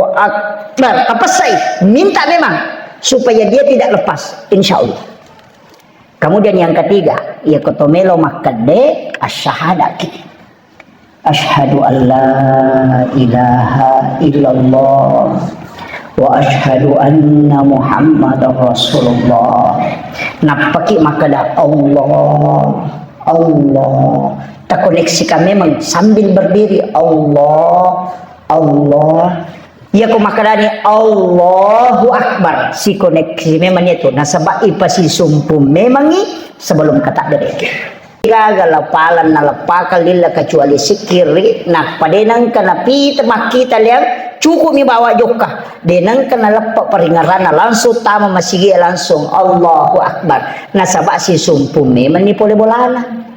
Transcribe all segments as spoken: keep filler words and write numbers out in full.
Akbar. Tapessai, minta memang supaya dia tidak lepas, insya Allah. Kemudian yang ketiga, iya ko to melo makkedde, asyhadaki. Asyhadu an la ilaha illallah wa asyhadu anna Muhammadar Rasulullah. Nappaki makkeda Allah, Allah. Takoneksikan memang sambil berdiri, Allah, Allah. Iya ko makkedani Allahu Akbar, sikoneksi memang itu. Nasaba ipasisumpu memangi sebelum kata dereke. Gaga lapaleng naleppakang lilla kecuali sikkiri, nappa de nengka napita makkita liang, cukupmi bawa jokka. De nengka naleppe paringerranna, langsung tama masigi langsung Allahu Akbar. Nasaba sisumpu memanni pole bolana.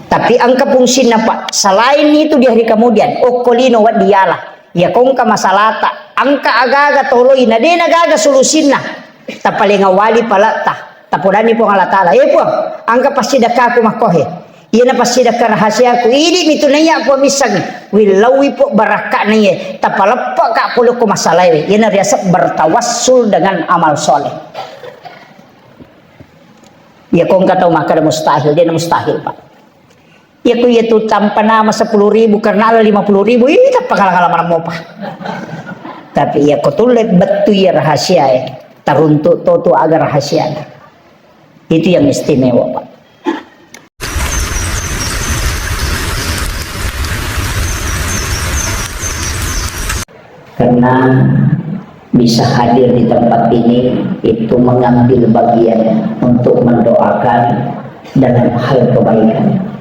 Tapi engka fungsinna, Pak. Selain itu di hari kemudian, okko lino weddiala. Iya kongka masalata, engka aga-aga toloi, na dena gaga solusinna. Tapaleng awali paletta. Tapodani Puang Allah Ta'ala, "Eh, Puang, engka passidekkaku makkohe. Iyana passidekka rahasiaku. Idi mitu naiya Puang missengi. Willauwi po barakka naiye. Tapaleppa ka pole ko masalae. Iyana riaseng bertawassul dengan amal soleh." Iya kongka tau makkeda mustahil, dena mustahil, Pak. Iya ku iya tu tanpa nama sepuluh ribu karena ada lima puluh ribu, ih, tappa kala-kala maneng mopa. Tapi iya ko tulle bettu iya rahasia e, taruntuk to tu aga rahasia. Itu yang istimewa, Pak. Karena bisa hadir di tempat ini itu mengambil bagian untuk mendoakan dalam hal kebaikan.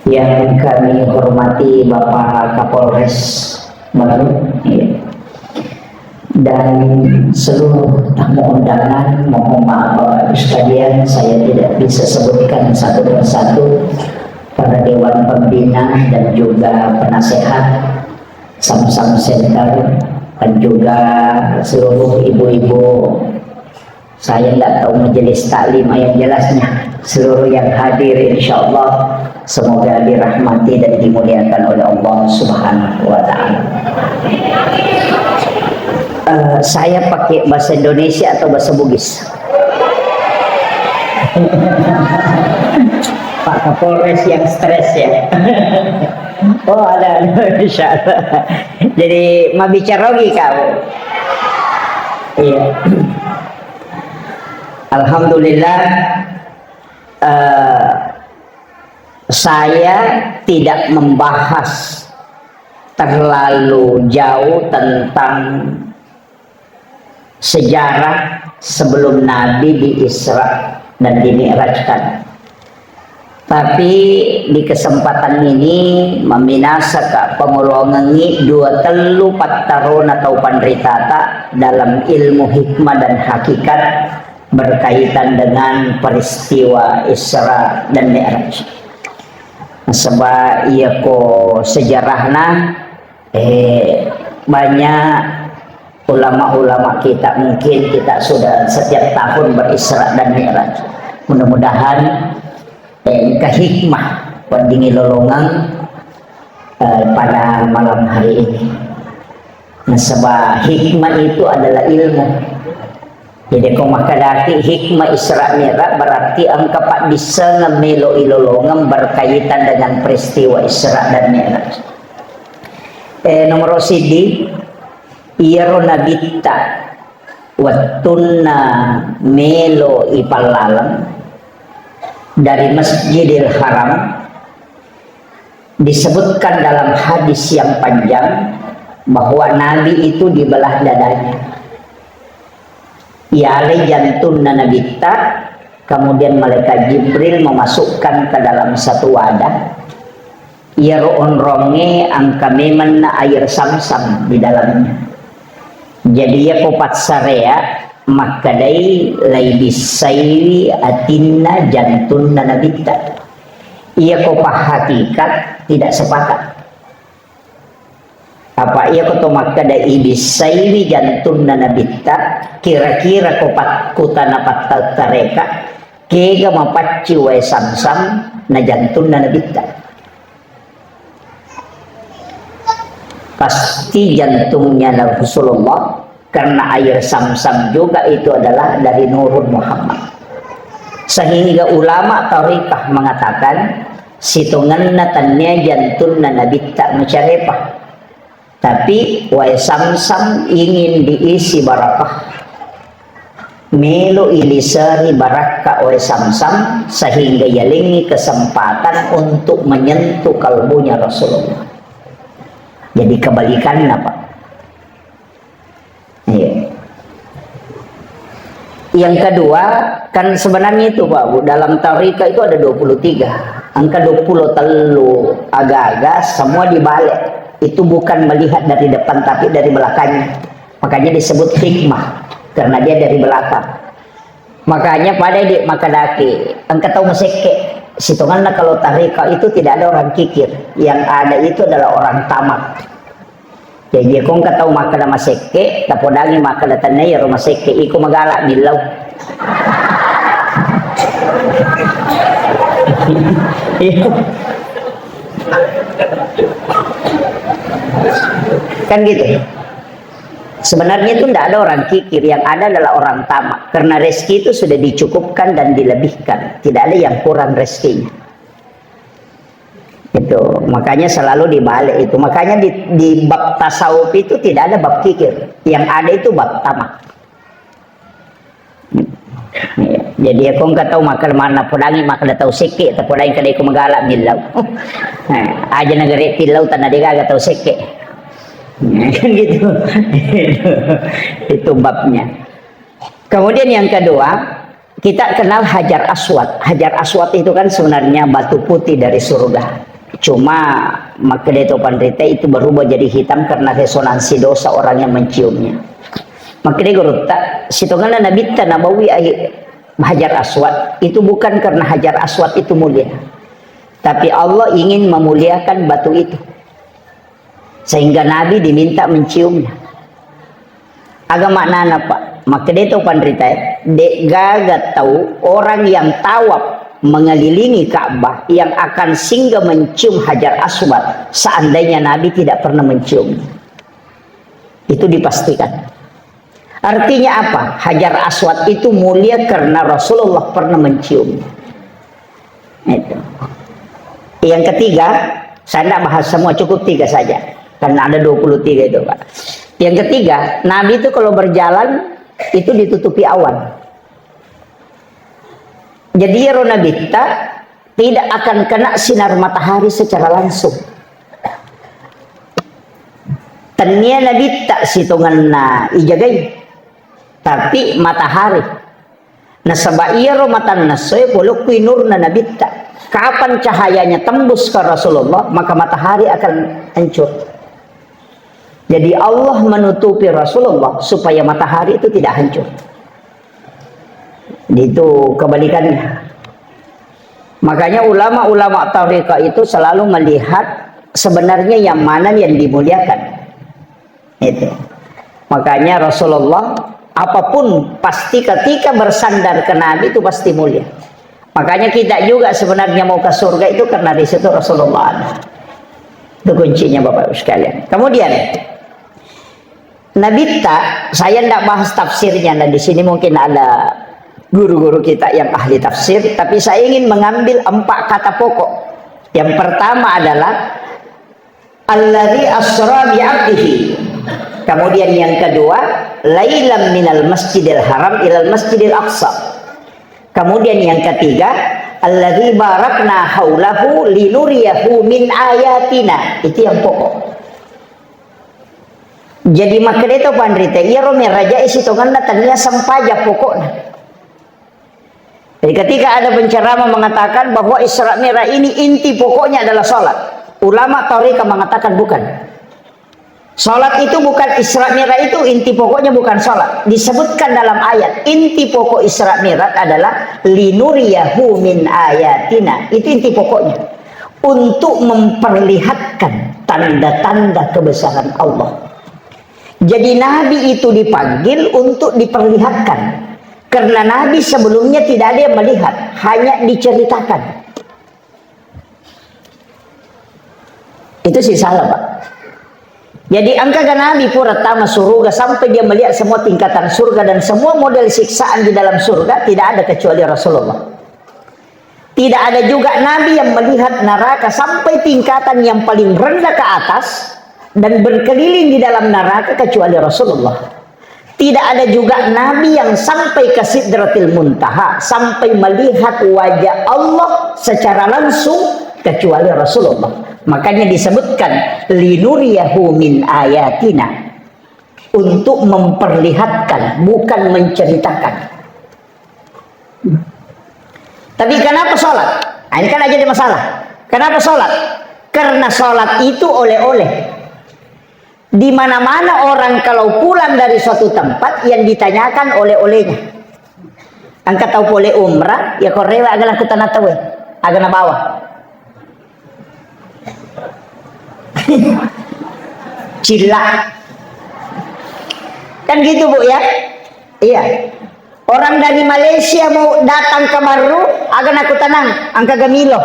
Yang kami hormati Bapak Kapolres baru, ya, dan seluruh tamu undangan, mohon maaf Bapak Ibu sekalian, saya tidak bisa sebutkan satu persatu, para dewan pembina dan juga penasehat Samsam Center, dan juga seluruh ibu-ibu. Saya nggak tahu majelis taklim yang jelasnya. Seluruh yang hadir, insya Allah, semoga dirahmati dan dimuliakan oleh Allah Subhanahu wa Ta'ala. Eh, saya pakai bahasa Indonesia atau bahasa Bugis? Pak Kapolres yang stres ya. Oh, ada, ada, insya Allah. Jadi, mabicara lagi kau. Iya. Alhamdulillah, eh, saya tidak membahas terlalu jauh tentang sejarah sebelum Nabi di Isra dan di Mi'rajkan. Tapi di kesempatan ini, maminasaka pangolongengngi dua tellu pattarona tau panritata dalam ilmu hikmah dan hakikat berkaitan dengan peristiwa Isra dan Mi'raj. Sebab iya ko sejarahna, eh, banyak ulama-ulama kita, mungkin kita sudah setiap tahun berisra dan mi'raj. Mudah-mudahan, eh, engka hikmah weddingngi lolongeng, eh, pada malam hari ini. Nasaba hikmah itu adalah ilmu. Jadi, ko makkedaki hikmah Isra Mi'raj, berarti engka paddissengeng melo ilolongeng berkaitan dengan peristiwa Isra dan Mi'raj. Eh, nomoro siddi, iyaro nabitta wettunna melo ipallaleng dari Masjidil Haram, disebutkan dalam hadis yang panjang bahwa Nabi itu dibelah dadanya. Ialai jantunna Nabitta, kemudian malaikat Jibril memasukkan ke dalam satu wadah. Iyaro onrongnge engka memenna air samsam di dalamnya. Jadi, iyako passarea makkedai laibissaiwi atinna jantunna Nabitta. Iyako pahhakikat tidak sepakat. Apa iyako to makkeda ibissaiwi jantunna Nabitta, kira-kira ko pakkutana pattattareka, kega mapacci wae samsam na jantunna Nabitta? pasti jantungnya Rasulullah, karena air Zamzam juga itu adalah dari Nurun Muhammad. Sehingga ulama tarikat mengatakan, sitongenna tania jantunna Nabitta macarepa. Tapi wae Zamzam ingin diisi barakah. Melo iliseri barakka wae Zamzam sehingga yalengi kesempatan untuk menyentuh kalbunya Rasulullah. Jadi kebalikannya, Pak. Iya. Yang kedua, kan sebenarnya itu, Pak, Bu, dalam tarikat itu ada dua puluh tiga. Angka dua puluh telu aga-aga semua dibalik. Itu bukan melihat dari depan, tapi dari belakangnya. Makanya disebut hikmah, karena dia dari belakang. Makanya pada di makadaki, engka tau masekke. Sitonganna kalau tarikat itu tidak ada orang kikir. Yang ada itu adalah orang tamak. Jadi, ko engka tau makkeda masekke, tapodangi makkeda tennia iyaro masekke, iko magala millau. Iya. Kan gitu. Sebenarnya itu ndak ada orang kikir, yang ada adalah orang tamak. Karena rezeki itu sudah dicukupkan dan dilebihkan. Tidak ada yang kurang rezekinya. Itu, makanya selalu dibalik itu. Makanya di, di bab tasawuf itu tidak ada bab kikir. Yang ada itu bab tamak. Iya. Jadi, ya, ko engka tau makkeda manna podangi, makkeda tau sekke, tapodangi kada iko magala millau. Nah, aja negeri pillau tanah degaga tau sekke. Nah, kan gitu. Itu babnya. Kemudian yang kedua, kita kenal Hajar Aswad. Hajar Aswad itu kan sebenarnya batu putih dari surga. Cuma makkeda to panrita itu berubah jadi hitam karena resonansi dosa orang yang menciumnya. Makkeda gurutta, sitonganna Nabitta nabawi ai Hajar Aswad itu bukan karena Hajar Aswad itu mulia, tapi Allah ingin memuliakan batu itu. Sehingga Nabi diminta menciumnya. Aga maknana, Pak? Makkeda to panrita, de'gaga tau orang yang tawaf mengelilingi Ka'bah yang akan singgah mencium Hajar Aswad seandainya Nabi tidak pernah mencium. Itu dipastikan. Artinya apa? Hajar Aswad itu mulia karena Rasulullah pernah menciumnya. Itu. Yang ketiga, saya tidak bahas semua, cukup tiga saja. Karena ada dua puluh tiga itu, Pak. Yang ketiga, Nabi itu kalau berjalan, itu ditutupi awan. Jadi, iyaro Nabitta tidak akan kena sinar matahari secara langsung. Tennia Nabitta sitongenna ijagai, tapi matahari. Nasaba iyaro matanna essoe polokkui nurna Nabitta. Kapan cahayanya tembus ke Rasulullah, maka matahari akan hancur. Jadi Allah menutupi Rasulullah supaya matahari itu tidak hancur. Itu kebalikannya. Makanya ulama-ulama tarikat itu selalu melihat sebenarnya yang mana yang dimuliakan. Itu. Makanya Rasulullah, apapun, pasti ketika bersandar ke Nabi itu pasti mulia. Makanya kita juga sebenarnya mau ke surga itu karena di situ Rasulullah ada. Itu kuncinya, Bapak Ibu sekalian. Kemudian, Nabitta, saya ndak bahas tafsirnya, dan di sini mungkin ada guru-guru kita yang ahli tafsir, tapi saya ingin mengambil empat kata pokok. Yang pertama adalah alladzi asra bi abdihi. Kemudian yang kedua, lailam minal masjidil haram ilal masjidil aqsa. Kemudian yang ketiga, alladzi barakna haulahu linuriyahu min ayatina. Itu yang pokok. Jadi makkeda to panrita, iyaro meraja'i sitongenna tania sempaja pokokna. Jadi ketika ada penceramah mengatakan bahwa Isra Mi'raj ini inti pokoknya adalah sholat, ulama tarikat mengatakan bukan. Sholat itu bukan, Isra Mi'raj itu inti pokoknya bukan sholat. Disebutkan dalam ayat, inti pokok Isra Mi'raj adalah linuriyahu min ayatina. Itu inti pokoknya. Untuk memperlihatkan tanda-tanda kebesaran Allah. Jadi Nabi itu dipanggil untuk diperlihatkan. Karena Nabi sebelumnya tidak ada yang melihat, hanya diceritakan. Itu sih salah, Pak. Jadi, engkaga Nabi pura tama surga sampai dia melihat semua tingkatan surga dan semua model siksaan di dalam surga? Tidak ada kecuali Rasulullah. Tidak ada juga Nabi yang melihat neraka sampai tingkatan yang paling rendah ke atas dan berkeliling di dalam neraka kecuali Rasulullah. Tidak ada juga Nabi yang sampai ke Sidratil Muntaha, sampai melihat wajah Allah secara langsung kecuali Rasulullah. Makanya disebutkan, "Linuriyahu min ayatina." Untuk memperlihatkan, bukan menceritakan. Tapi kenapa sholat? Nah, ini kan jadi masalah. Kenapa sholat? Karena sholat itu oleh-oleh. Di mana-mana orang kalau pulang dari suatu tempat, yang ditanyakan oleh-olehnya. Engka tau pole umrah, ya ko rewe aga nakutana tauwe, aga nabawa. Cilla. Kan gitu, Bu, ya? Iya. Orang dari Malaysia mau datang ke Marru, aga nakutanang, engkaga milo.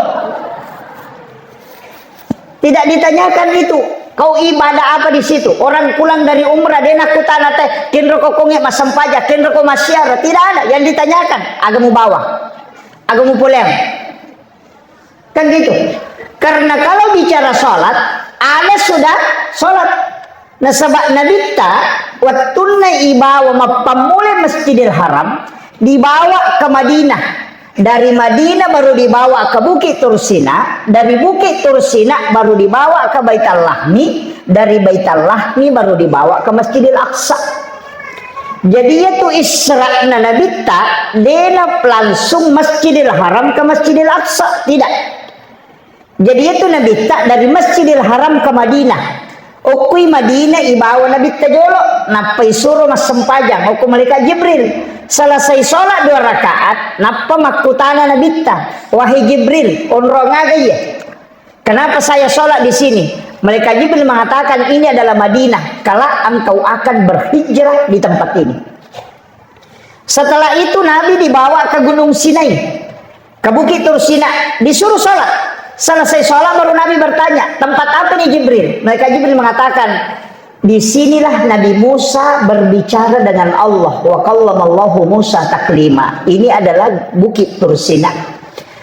Tidak ditanyakan itu, kau ibadah apa di situ? Orang pulang dari umrah, de nakkutana te, kenro ko konge massempajang, kenro ko massiara. Tidak ada yang ditanyakan. Aga mubawa? Aga mupoleang? Kan gitu. Karena kalau bicara sholat, ada sudah sholat. Nasaba Nabitta, wettunna ibawa mappammula Masjidil Haram, dibawa ke Madinah. Dari Madinah baru dibawa ke Bukit Tursina, dari Bukit Tursina baru dibawa ke Baitul Lahmi, dari Baitul Lahmi baru dibawa ke Masjidil Aqsa. Jadi, itu Isra'na Nabitta, dena langsung Masjidil Haram ke Masjidil Aqsa, tidak. Jadi, itu Nabitta dari Masjidil Haram ke Madinah. Okkui Madinah ibawa Nabitta jolo, nappa isuro massempajang, okko malaikat Jibril. Selesai sholat dua rakaat, nappa makkutana Nabitta, "Wahai Jibril, onrong aga iya? Kenapa saya sholat di sini?" Malaikat Jibril mengatakan, "Ini adalah Madinah, kelak engkau akan berhijrah di tempat ini." Setelah itu Nabi dibawa ke Gunung Sinai, ke Bukit Tursina, disuruh sholat. Selesai sholat baru Nabi bertanya, "Tempat apa ini, Jibril?" Malaikat Jibril mengatakan, "Disinilah Nabi Musa berbicara dengan Allah, wa kallamallahu Musa taklima." Ini adalah Bukit Tursina.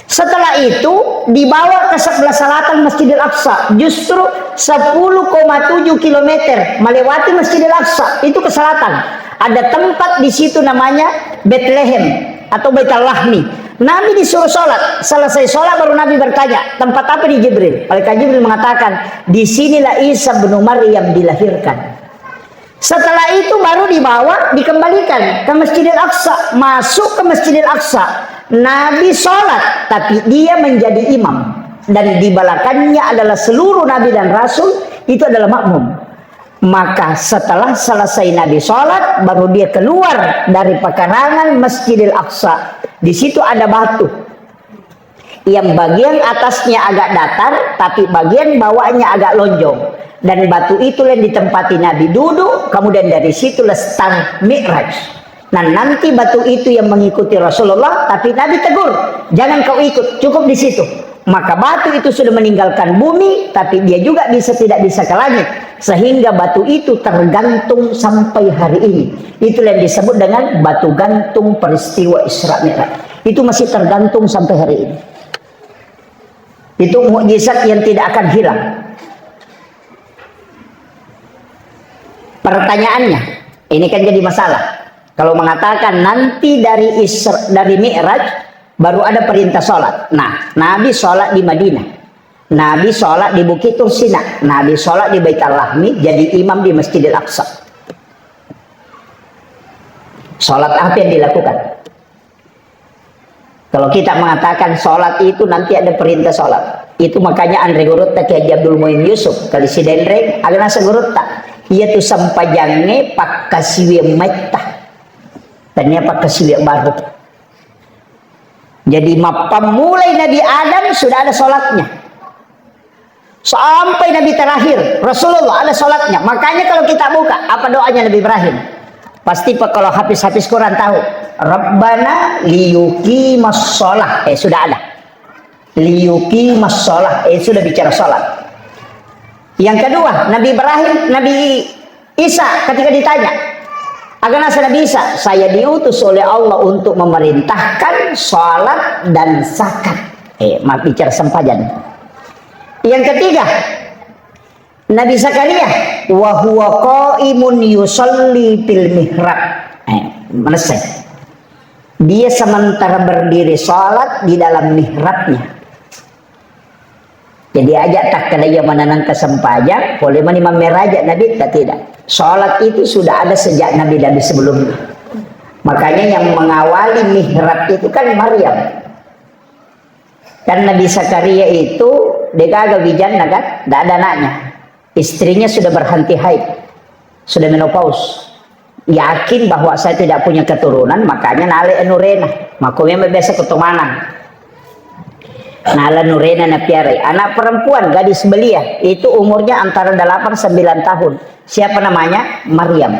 Setelah itu dibawa ke sebelah selatan Masjidil Aqsa, justru sepuluh koma tujuh kilometer melewati Masjidil Aqsa, itu ke selatan. Ada tempat di situ namanya Bethlehem atau Baitul Lahmi. Nabi disuruh sholat, selesai sholat baru Nabi bertanya, "Tempat apa ini, Jibril?" Malaikat Jibril mengatakan, "Di sinilah Isa bin Maryam dilahirkan." Setelah itu baru dibawa, dikembalikan ke Masjidil Aqsa. Masuk ke Masjidil Aqsa, Nabi sholat, tapi dia menjadi imam. Dan di belakangnya adalah seluruh Nabi dan Rasul, itu adalah makmum. Maka setelah selesai Nabi sholat, baru dia keluar dari pekarangan Masjidil Aqsa. Di situ ada batu. Yang bagian atasnya agak datar, tapi bagian bawahnya agak lonjong. Dan batu itu yang ditempati Nabi duduk, kemudian dari situlah start Mi'raj. Nah, nanti batu itu yang mengikuti Rasulullah, tapi Nabi tegur, "Jangan kau ikut, cukup di situ." Maka batu itu sudah meninggalkan bumi, tapi dia juga bisa tidak bisa ke langit. Sehingga batu itu tergantung sampai hari ini. Itulah yang disebut dengan batu gantung peristiwa Isra Mi'raj. Itu masih tergantung sampai hari ini. Itu mukjizat yang tidak akan hilang. Pertanyaannya, ini kan jadi masalah. Kalau mengatakan nanti dari Isra, dari Mi'raj, baru ada perintah sholat. Nah, Nabi sholat di Madinah. Nabi sholat di Bukit Tursina. Nabi sholat di Baitul Lahmi, jadi imam di Masjidil Aqsa. Sholat apa yang dilakukan? Kalau kita mengatakan sholat itu nanti ada perintah sholat. Itu makanya anre gurutta Kiai Haji Abdul Muin Yusuf, kali Sidenreng, aga nasa gurutta. Iya tu sempajangnge pakkasiwiang maitta. Tania pakkasiwiang baru. Jadi, mappammulai Nabi Adam sudah ada sholatnya. Sampai Nabi terakhir, Rasulullah ada sholatnya. Makanya kalau kita buka, apa doanya Nabi Ibrahim? Pasti pe-, kalau hafiz-hafiz Quran tahu. "Rabbana liyuqimas sholah." Eh, sudah ada. "Liyuqimas sholah." Eh, sudah bicara sholat. Yang kedua, Nabi Ibrahim, Nabi Isa ketika ditanya, aga naseng Nabi Isa, "Saya diutus oleh Allah untuk memerintahkan salat dan zakat." Eh, maaf, bicara sempajang. Yang ketiga, Nabi Zakaria, "Wa huwa qaimun yusalli fil mihrab." Eh, selesai. Dia sementara berdiri salat di dalam mihrabnya. Jadi aja takkeda iya mananangka sempajang, pole mani mammeraja Nabi, tak, tidak. Salat itu sudah ada sejak nabi-nabi sebelumnya. Makanya yang mengawali mihrab itu kan Maryam. Kan Nabi Zakaria itu degaga wijanna kan, tidak ada anaknya. Istrinya sudah berhenti haid, sudah menopause. Yakin bahwa saya tidak punya keturunan, makanya nale anurena. Mako memang biasa ketumanan. Nala anurena napiarai. Anak perempuan, gadis belia, itu umurnya antara delapan sembilan tahun. Siapa namanya? Maryam.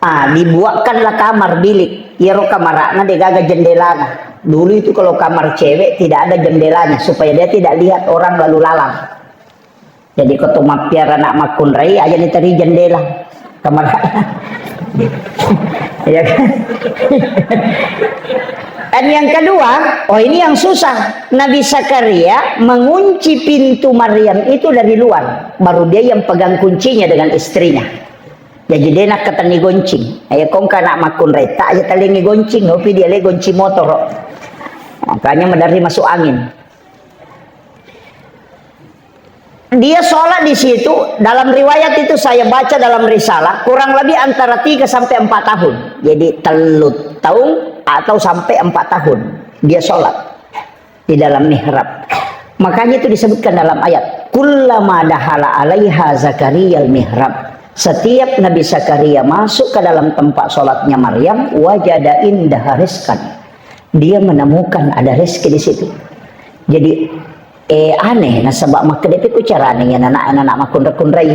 Ah, dibuatkanlah kamar bilik. Iyaro kamarana degaga jendelana. Dulu itu kalau kamar cewek tidak ada jendelanya supaya dia tidak lihat orang lalu lalang. Jadi, ko to mappiara anak makkunrai, aja ni teri jendela. Kamar. Ya kan? Dan yang kedua, oh, ini yang susah. Nabi Zakaria mengunci pintu Maryam itu dari luar. Baru dia yang pegang kuncinya dengan istrinya. Jadi dia nak keteni goncing. Ayo kong kana makkunrai tak aja talengi goncing, ngopi dia le goncing motor. Makanya medari masuk angin. Dia sholat di situ, dalam riwayat itu saya baca dalam risalah, kurang lebih antara tiga sampai empat tahun. Jadi, tellu tahun atau sampai empat tahun dia sholat di dalam mihrab. Makanya itu disebutkan dalam ayat, "Kullama dahala alaiha Zakaria al-mihrab." Setiap Nabi Zakaria masuk ke dalam tempat sholatnya Maryam, wajada indaha rizqan. Dia menemukan ada rezeki di situ. Jadi, eh, aneh, nasaba makkedapi ku carane ya anak-anak makkunra-kunrai.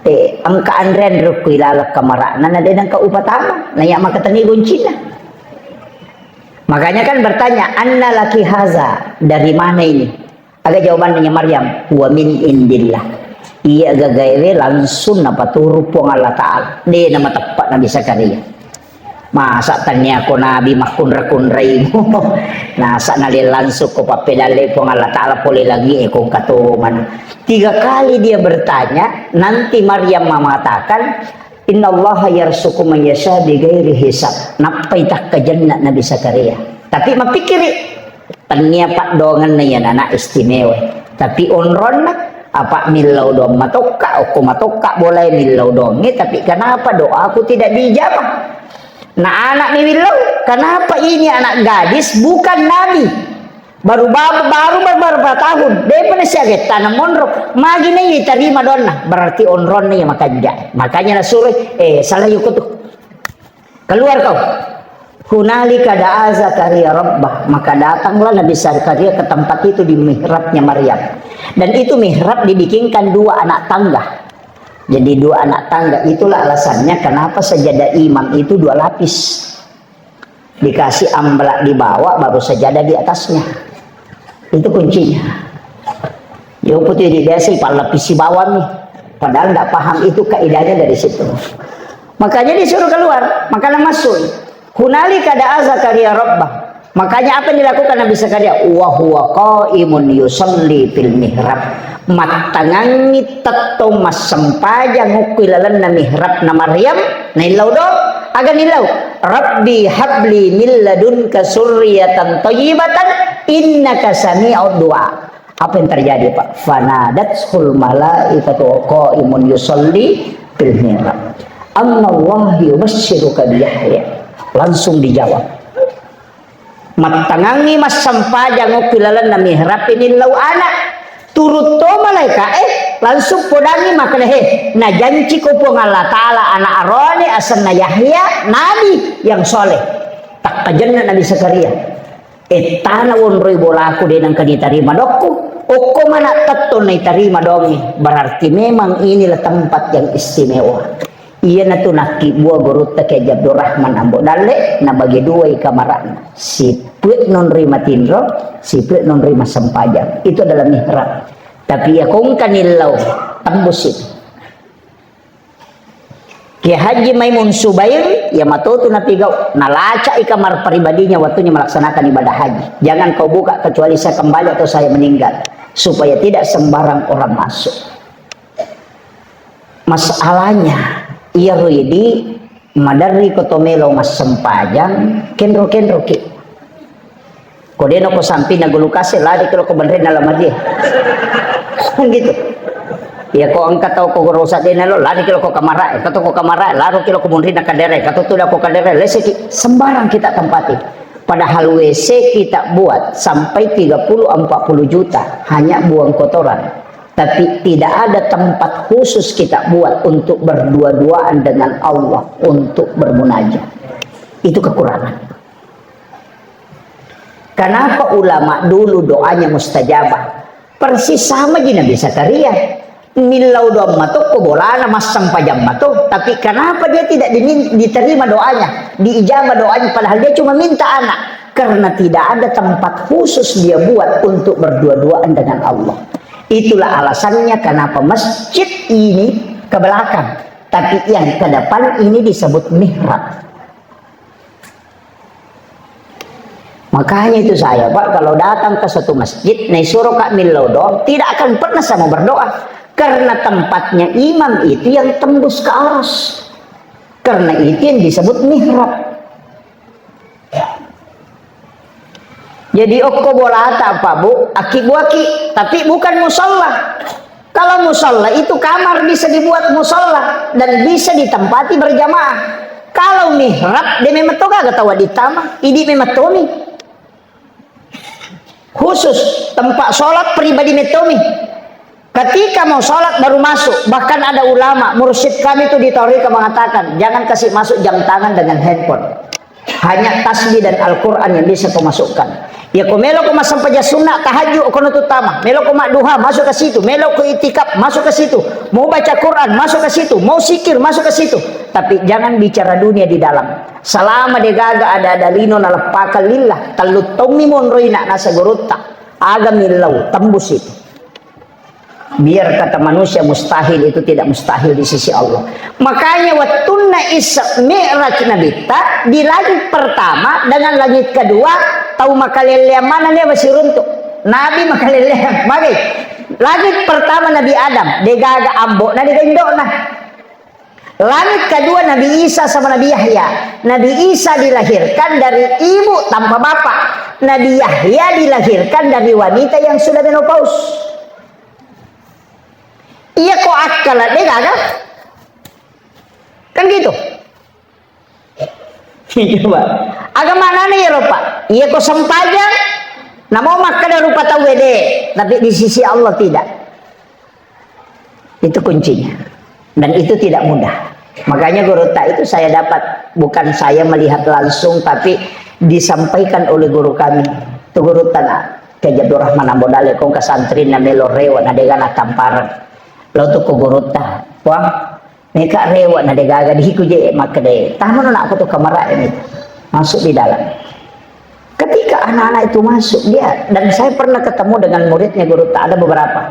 Eh, engka anre-anre ku ilaleng kamarana, na de nengka upatama, na ya makateni goncina. Makanya kan bertanya, "Anna laki haza?" Dari mana ini? Aga jawabannya Maryam, "Wa min indillah." Iya gagaewe langsung napaturu Puang Allah Ta'ala. De namateppa Nabi Zakaria. Masa tania ko nabi makkunra-kunrai. Nasa nale langsung ko pappedalle Puang Allah Ta'ala pole lagi e kong katomana. Tiga kali dia bertanya, nanti Maryam mengatakan, "Innallaha yarzuqu man yasha bighairi hisab." Nappai takkajenna Nabi Zakaria. Tapi mapikkiri, tania paddoangenna iya anak istimewa. Tapi onronna, apa millau doang matokka, okko matokka bolai millau doangnge, tapi kenapa doaku tidak diijabah? Nah, anak mi millau, kenapa ini anak gadis bukan nabi? Baru ba-, baru beberapa tahun, depa nasiagetta na monro. Magi na itarima doanna, berarti onronna iya makanja. Makanya nasuruh, eh, salah yuko tu. Keluar kau. Hunalika da'a Zakaria rabbah. Maka datanglah Nabi Zakaria ke tempat itu di mihrabnya Maryam. Dan itu mihrab dibikinkan dua anak tangga. Jadi dua anak tangga, itulah alasannya kenapa sajadah imam itu dua lapis. Dikasih ambalak di bawah, baru sajadah di atasnya. Itu kuncinya. Yo putih di biasa ipallapisi bawah nih. Padahal nggak paham itu kaidahnya dari situ. Makanya disuruh keluar, makanya masuk. Hunalika da'a Zakaria rabbah. Makanya apa yang dilakukan Nabi Zakaria? Wa huwa qaimun yusalli fil mihrab. Mattangangi tetto massempajang ukku ilalenna mihrab na Maryam, naillau do, aga nillau? "Rabbi habli min ladunka surriyatan thayyibatan innaka sami'ud du'a." Apa yang terjadi, Pak? "Fanadathul malaikatu wa qaimun yusalli fil mihrab. Anna Allah yubasyiruka bi Yahya." Langsung dijawab. Mattangangi massempajang okki lalenna mihrab, nillau anak. Turutto malaika e, langsung podangi makkeda, "He, najanci ko Puang Allah Ta'ala anak arone asenna Yahya, nabi yang soleh." Takkajenna Nabi Zakaria. Ettana wonroi bolaku de nengka nitarima dokku. Okko mana tetto naitarima dongi. Berarti memang inilah tempat yang istimewa. Iyanatu nakkibua gurutta Kiai Abdurrahman Ambo Dalle, nabagi duai kamarana. Sipue nonroi matinro, sipue nonroi massempajang. Itu adalah mihrab. Tapi iya kongka nillau, tembus itu. Kiai Haji Maimun Subair, iya matotu napigau, nalacak i kamar pribadinya waktunya melaksanakan ibadah haji. Jangan kau buka kecuali saya kembali atau saya meninggal. Supaya tidak sembarang orang masuk. Masalahnya, iya ridi maderri ko to melo massempajang, kenro-kenro ki. Ko deno ko samping na gulu kase, lari kilo ko benrena lamarie. Kan gitu. Ya ko engka tau ko guru sadena lo, lari kilo ko kamara, engka tau ko kamara, lari kilo ko munrina kadere, kata tu ko kadere, leseki, sembarang kita tempati. Padahal W C kita buat sampai tiga puluh empat puluh juta, hanya buang kotoran. Tapi tidak ada tempat khusus kita buat untuk berdua-duaan dengan Allah, untuk bermunajat. Itu kekurangan. Kenapa ulama dulu doanya mustajabah? Persis sama ji Nabi Zakaria. Millau doang mato ko bolana, massempajang mato. Tapi kenapa dia tidak dimin-, diterima doanya, diijabah doanya, padahal dia cuma minta anak? Karena tidak ada tempat khusus dia buat untuk berdua-duaan dengan Allah. Itulah alasannya kenapa masjid ini ke belakang, tapi yang ke depan ini disebut mihrab. Makanya itu saya, Pak, kalau datang ke satu masjid, naisuro ka millau doang, tidak akan pernah saya mau berdoa. Karena tempatnya imam itu yang tembus ke aras. Karena itu yang disebut mihrab. Jadi okko bolata, Pak, Bu, aki buaki, tapi bukan musalla. Kalau musalla itu kamar bisa dibuat musalla dan bisa ditempati berjamaah. Kalau mihrab, de memetto gaga tawa ditama, idi memettomi. Khusus tempat sholat pribadi mettomi. Ketika mau sholat baru masuk. Bahkan ada ulama, mursyid kami itu di Torika mengatakan, jangan kasih masuk jam tangan dengan handphone. Hanya tasbih dan Al-Quran yang bisa kau masukkan. Ya, kau melo kau massempajang sunnah, tahajud, kau nutut tama. Melo kau mak duha, masuk ke situ. Melo kau itikaf, masuk ke situ. Mau baca Quran, masuk ke situ. Mau sikir, masuk ke situ. Tapi jangan bicara dunia di dalam. Selama de gaga ada-ada lino naleppakang lillah, tellu taummi monroina nasa gurutta. Aga millau, tembus itu. Biar kata manusia mustahil, itu tidak mustahil di sisi Allah. Makanya wattunna Isra Mi'raj Nabitta di langit pertama dengan langit kedua, tau makalelleang mana nia masiruntuk. Nabi makalelleang, magi. Langit pertama Nabi Adam, degaga ambo'na, dega indo'na. Langit kedua Nabi Isa sama Nabi Yahya. Nabi Isa dilahirkan dari ibu tanpa bapak. Nabi Yahya dilahirkan dari wanita yang sudah menopause. Iya ko akkala de gaga. Kan gitu. Coba. Aga manana ya Pak. Iya ko sempajang. Namo makkada rupa tau de, tapi di sisi Allah tidak. Itu kuncinya. Dan itu tidak mudah. Makanya gurutta itu saya dapat, bukan saya melihat langsung, tapi disampaikan oleh guru kami. Itu gurutta na, Kiai Abdurrahman Ambo Dale, kongka santri na melo rewa na dega na tampareng. Lo tu ko gurutta, wah, meka rewa na degaga dihiku je makkeda. Tamu na aku tu kamar ini. Masuk di dalam. Ketika anak-anak itu masuk, dia, dan saya pernah ketemu dengan muridnya gurutta, ada beberapa.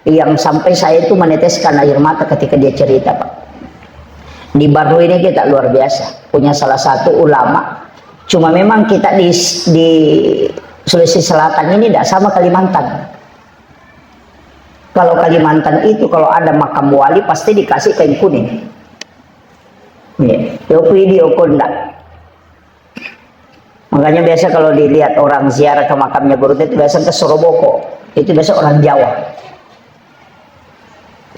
Yang sampai saya itu meneteskan air mata ketika dia cerita, Pak. Di Barru ini kita luar biasa. Punya salah satu ulama. Cuma memang kita di, di Sulawesi Selatan ini tidak sama Kalimantan. Kalau Kalimantan itu, kalau ada makam wali, pasti dikasih kain kuning. Iya. Yopi di Okonda. Makanya biasa kalau dilihat orang ziarah ke makamnya gurutta itu biasa ke Soroboko. Itu biasa orang Jawa.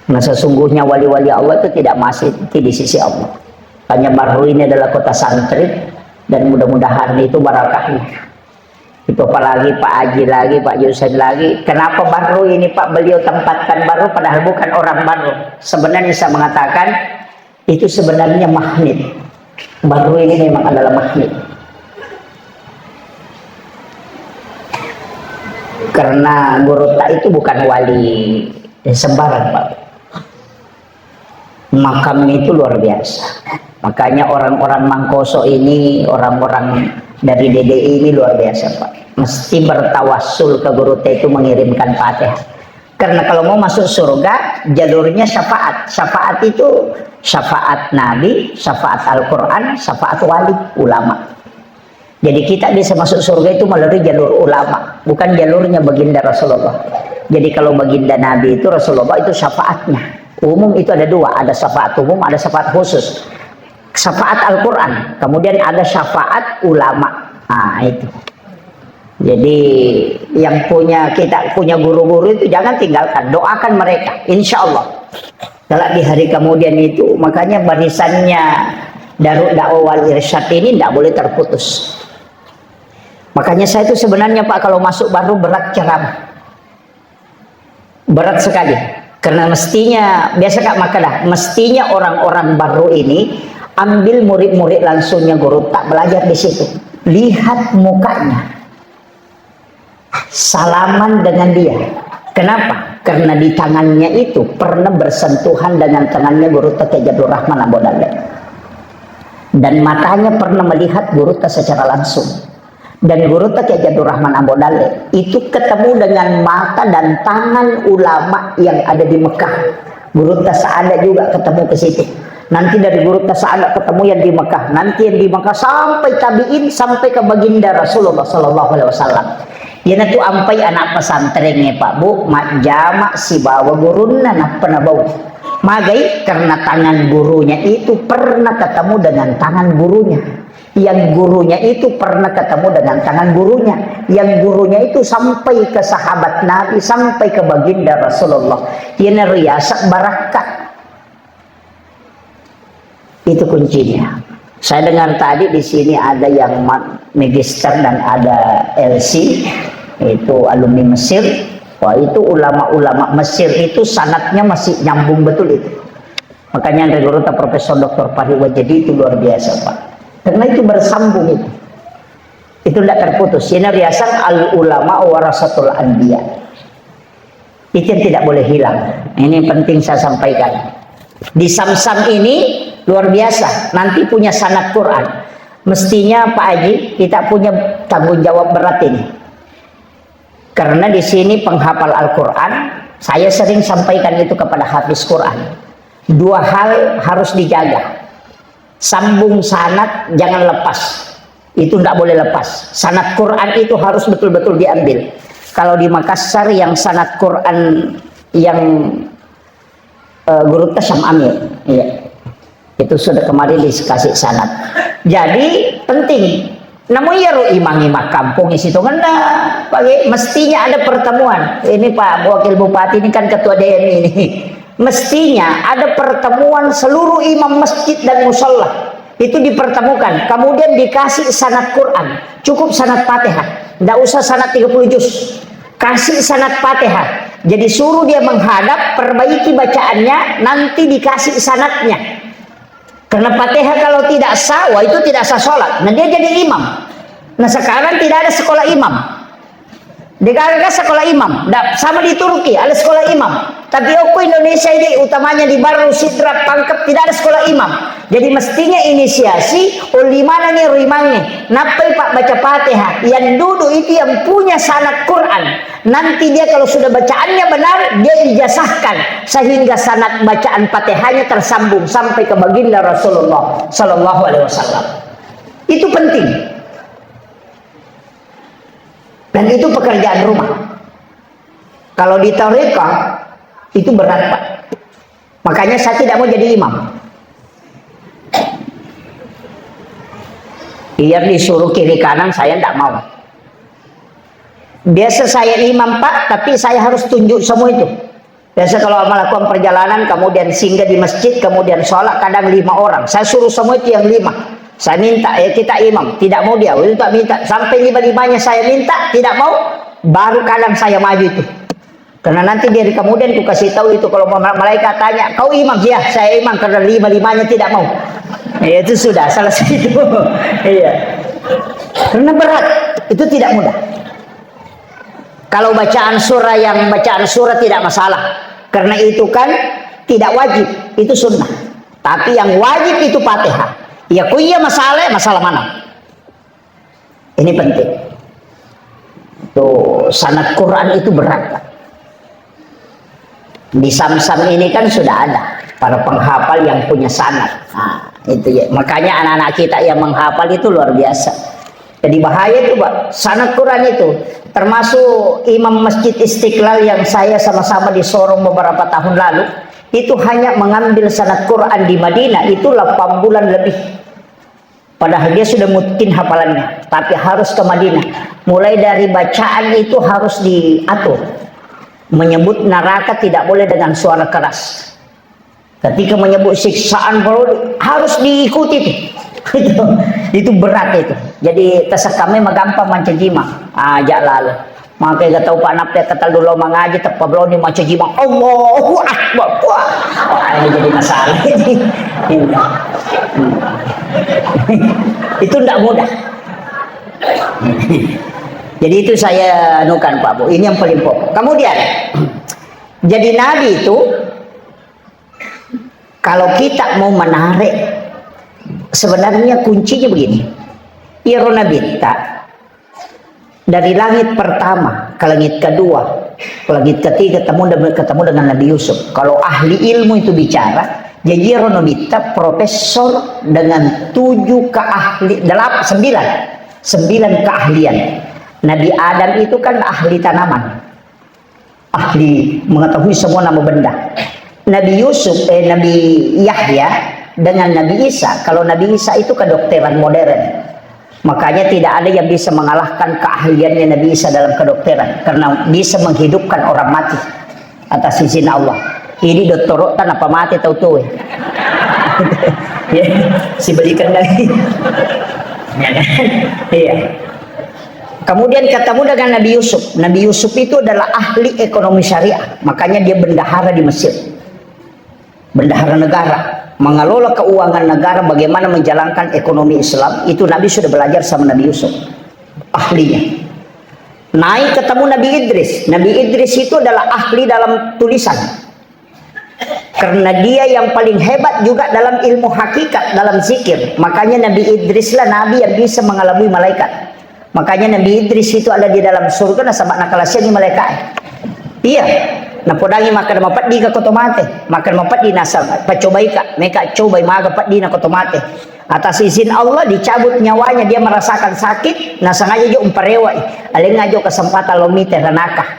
Nah, sesungguhnya wali-wali Allah itu tidak masih di sisi Allah. Hanya Barru ini adalah kota santri dan mudah-mudahan itu barakahnya. Itu apalagi Pak Haji lagi, Pak Yusen lagi. Kenapa Barru ini, Pak, beliau tempatkan Barru padahal bukan orang Barru? Sebenarnya saya mengatakan, itu sebenarnya magnet. Barru ini memang adalah magnet. Karena gurutta itu bukan wali sembarang, Pak. Makam itu luar biasa. Makanya orang-orang Mangkoso ini, orang-orang dari D D I ini luar biasa, Pak. Mesti bertawassul ke gurutta itu mengirimkan Fatihah. Karena kalau mau masuk surga, jalurnya syafaat. Syafaat itu syafaat Nabi, syafaat Al-Quran, syafaat wali, ulama. Jadi kita bisa masuk surga itu melalui jalur ulama, bukan jalurnya baginda Rasulullah. Jadi kalau baginda Nabi itu, Rasulullah itu syafaatnya. Umum itu ada dua, ada syafaat umum, ada syafaat khusus. Syafaat Al-Quran, kemudian ada syafaat ulama. Nah, itu. Jadi yang punya, kita punya guru-guru itu jangan tinggalkan, doakan mereka, insya Allah. Kalau di hari kemudian itu, makanya barisannya Darut Dakwah Wal Irsyad ini tidak boleh terputus. Makanya saya itu sebenarnya, Pak, kalau masuk baru berat ceramah. Berat sekali. Karena mestinya, biasa Kak maka dah, mestinya orang-orang baru ini ambil murid-murid langsungnya guru, tak belajar di situ. Lihat mukanya. Salaman dengan dia. Kenapa? Karena di tangannya itu pernah bersentuhan dengan tangannya guru Tete Jadul Rahman Abu Dalle. Dan matanya pernah melihat guru secara langsung. Dan guru Tete Jadul Rahman Abu Dalle itu ketemu dengan mata dan tangan ulama yang ada di Mekah. Guru Sa'ada juga ketemu ke situ. Nanti dari guru Sa'ada ketemu yang di Mekah. Nanti yang di Mekah sampai tabiin, sampai ke baginda Rasulullah sallallahu alaihi wasallam. Iyanatu ampai anak pesantrennya, Pak Bu, majjama sibawa gurunna, nappa nabau. Magai? Karena tangan gurunya itu pernah ketemu dengan tangan gurunya. Yang gurunya itu pernah ketemu dengan tangan gurunya. Yang gurunya itu sampai ke sahabat Nabi, sampai ke baginda Rasulullah. Ini riasa barakka. Itu kuncinya. Saya dengar tadi di sini ada yang ma-, magister dan ada L C, itu alumni Mesir. Wah, itu ulama-ulama Mesir itu sanadnya masih nyambung betul itu. Makanya Andre Gurutta Profesor Doktor Fahri Wajedi itu luar biasa, Pak. Karena itu bersambung itu. Itu tidak terputus. Ini riasan al ulama warasatul anbiya. Itu yang tidak boleh hilang. Ini penting saya sampaikan. Di Samsam ini luar biasa. Nanti punya sanad Quran. Mestinya Pak Haji, kita punya tanggung jawab berat ini. Karena di sini penghafal Al-Quran, saya sering sampaikan itu kepada hafiz Quran. Dua hal harus dijaga. Sambung sanad jangan lepas. Itu ndak boleh lepas. Sanad Quran itu harus betul-betul diambil. Kalau di Makassar yang sanad Quran yang eh, Gurutta Syam Amir. Iya. Itu sudah kemarin dikasih sanad. Jadi penting. Namun ya ro imang-imang kampung isi tongenda, pagi mestinya ada pertemuan. Ini Pak Wakil Bupati ini kan ketua D M ini. Mestinya ada pertemuan seluruh imam masjid dan musala. Itu dipertemukan. Kemudian dikasih sanad Quran. Cukup sanad Fatihah. Ndak usah sanad tiga puluh juz. Kasih sanad Fatihah. Jadi suruh dia menghadap, perbaiki bacaannya, nanti dikasih sanadnya. Karena Fatihah kalau tidak sah, wah itu tidak sah sholat. Nah dia jadi imam. Nah sekarang tidak ada sekolah imam. Degaga sekolah imam. Ndak sama di Turki, ada sekolah imam. Tapi okko Indonesia ini, utamanya di Barru, Sidrap, Pangkep, tidak ada sekolah imam. Jadi mestinya inisiasi, oleh mana nih rimangnge? Nappai Pak baca Fatihah. Yang duduk itu yang punya sanad Quran. Nanti dia kalau sudah bacaannya benar, dia ijazahkan. Sehingga sanad bacaan Fatihahnya tersambung sampai ke baginda Rasulullah sallallahu alaihi wasallam. Itu penting. Dan itu pekerjaan rumah. Kalau di tarekat, itu berat, Pak. Makanya saya tidak mau jadi imam. Iya, disuruh kiri kanan, saya tidak mau. Biasa saya imam, Pak, tapi saya harus tunjuk semua itu. Biasa kalau melakukan perjalanan, kemudian singgah di masjid, kemudian sholat, kadang lima orang. Saya suruh semua itu yang lima. Saya minta, ya kita imam. Tidak mau dia, itu tak minta. Sampai lima-limanya saya minta, tidak mau, baru kadang saya maju itu. Karena nanti dari kemudian ku kasih tahu itu kalau ma-, malaikat tanya, "Kau imam?" "Ya, saya imam," karena lima-limanya tidak mau. Ya, itu sudah selesai itu. Iya. Karena berat, itu tidak mudah. Kalau bacaan surah, yang bacaan surah tidak masalah. Karena itu kan tidak wajib, itu sunnah. Tapi yang wajib itu Fatihah. Ya, ku iya masalah, masalah mana? Ini penting. Tuh, sanad Quran itu berat, Pak. Di Samsam ini kan sudah ada para penghafal yang punya sanad. Nah, itu ya. Makanya anak-anak kita yang menghafal itu luar biasa. Jadi bahaya itu, Pak. Sanad Quran itu, termasuk Imam Masjid Istiqlal yang saya sama-sama di Sorong beberapa tahun lalu, itu hanya mengambil sanad Quran di Madinah itu delapan bulan lebih. Padahal dia sudah mungkin hafalannya, tapi harus ke Madinah. Mulai dari bacaan itu harus diatur. Menyebut neraka tidak boleh dengan suara keras. Ketika menyebut siksaan, bro, harus diikuti itu. Itu, itu berat itu. Jadi, tasekame magampang mancajima. Ah, ajak lalu. Maka gak tahu Pak Nape ketal dulu mengaji, tepa beloni mancajima. Allahu Akbar. Wah, wah, ini jadi masalah ini. Iya. Hmm. Itu ndak mudah. Jadi itu saya anukan, Pak Bu. Ini yang paling pokok. Kemudian, jadi nabi itu, kalau kita mau menarik, sebenarnya kuncinya begini. Iyaro nabitta dari langit pertama ke langit kedua, ke langit ketiga, ketemu, ketemu dengan Nabi Yusuf. Kalau ahli ilmu itu bicara, jadi iyaro nabitta profesor dengan tujuh keahli, delapan, sembilan, sembilan keahlian. Nabi Adam itu kan ahli tanaman. Ahli mengetahui semua nama benda. Nabi Yusuf, eh, Nabi Yahya dengan Nabi Isa. Kalau Nabi Isa itu kedokteran modern. Makanya tidak ada yang bisa mengalahkan keahliannya Nabi Isa dalam kedokteran. Karena bisa menghidupkan orang mati atas izin Allah. Ini dokter tanpa mati tahu tuh. Ya, si belikan lagi. Iya. Kemudian ketemu dengan Nabi Yusuf. Nabi Yusuf itu adalah ahli ekonomi syariah. Makanya dia bendahara di Mesir. Bendahara negara. Mengelola keuangan negara, bagaimana menjalankan ekonomi Islam. Itu Nabi sudah belajar sama Nabi Yusuf. Ahlinya. Naik ketemu Nabi Idris. Nabi Idris itu adalah ahli dalam tulisan. Karena dia yang paling hebat juga dalam ilmu hakikat, dalam zikir. Makanya Nabi Idris lah Nabi yang bisa mengalami malaikat. Makanya Nabi Idris itu ada di dalam surga, nasaba nakalasiangi malaikat. Iya. Napodangi makkeda mapeddi ka koto mate. Makkeda mapeddi nasa pacobai ka. Meka cobai maga peddi na koto mate. Atas izin Allah dicabut nyawanya, dia merasakan sakit, nasengaja jo umparewai. Alenga jo kesempatan lo mite ranaka.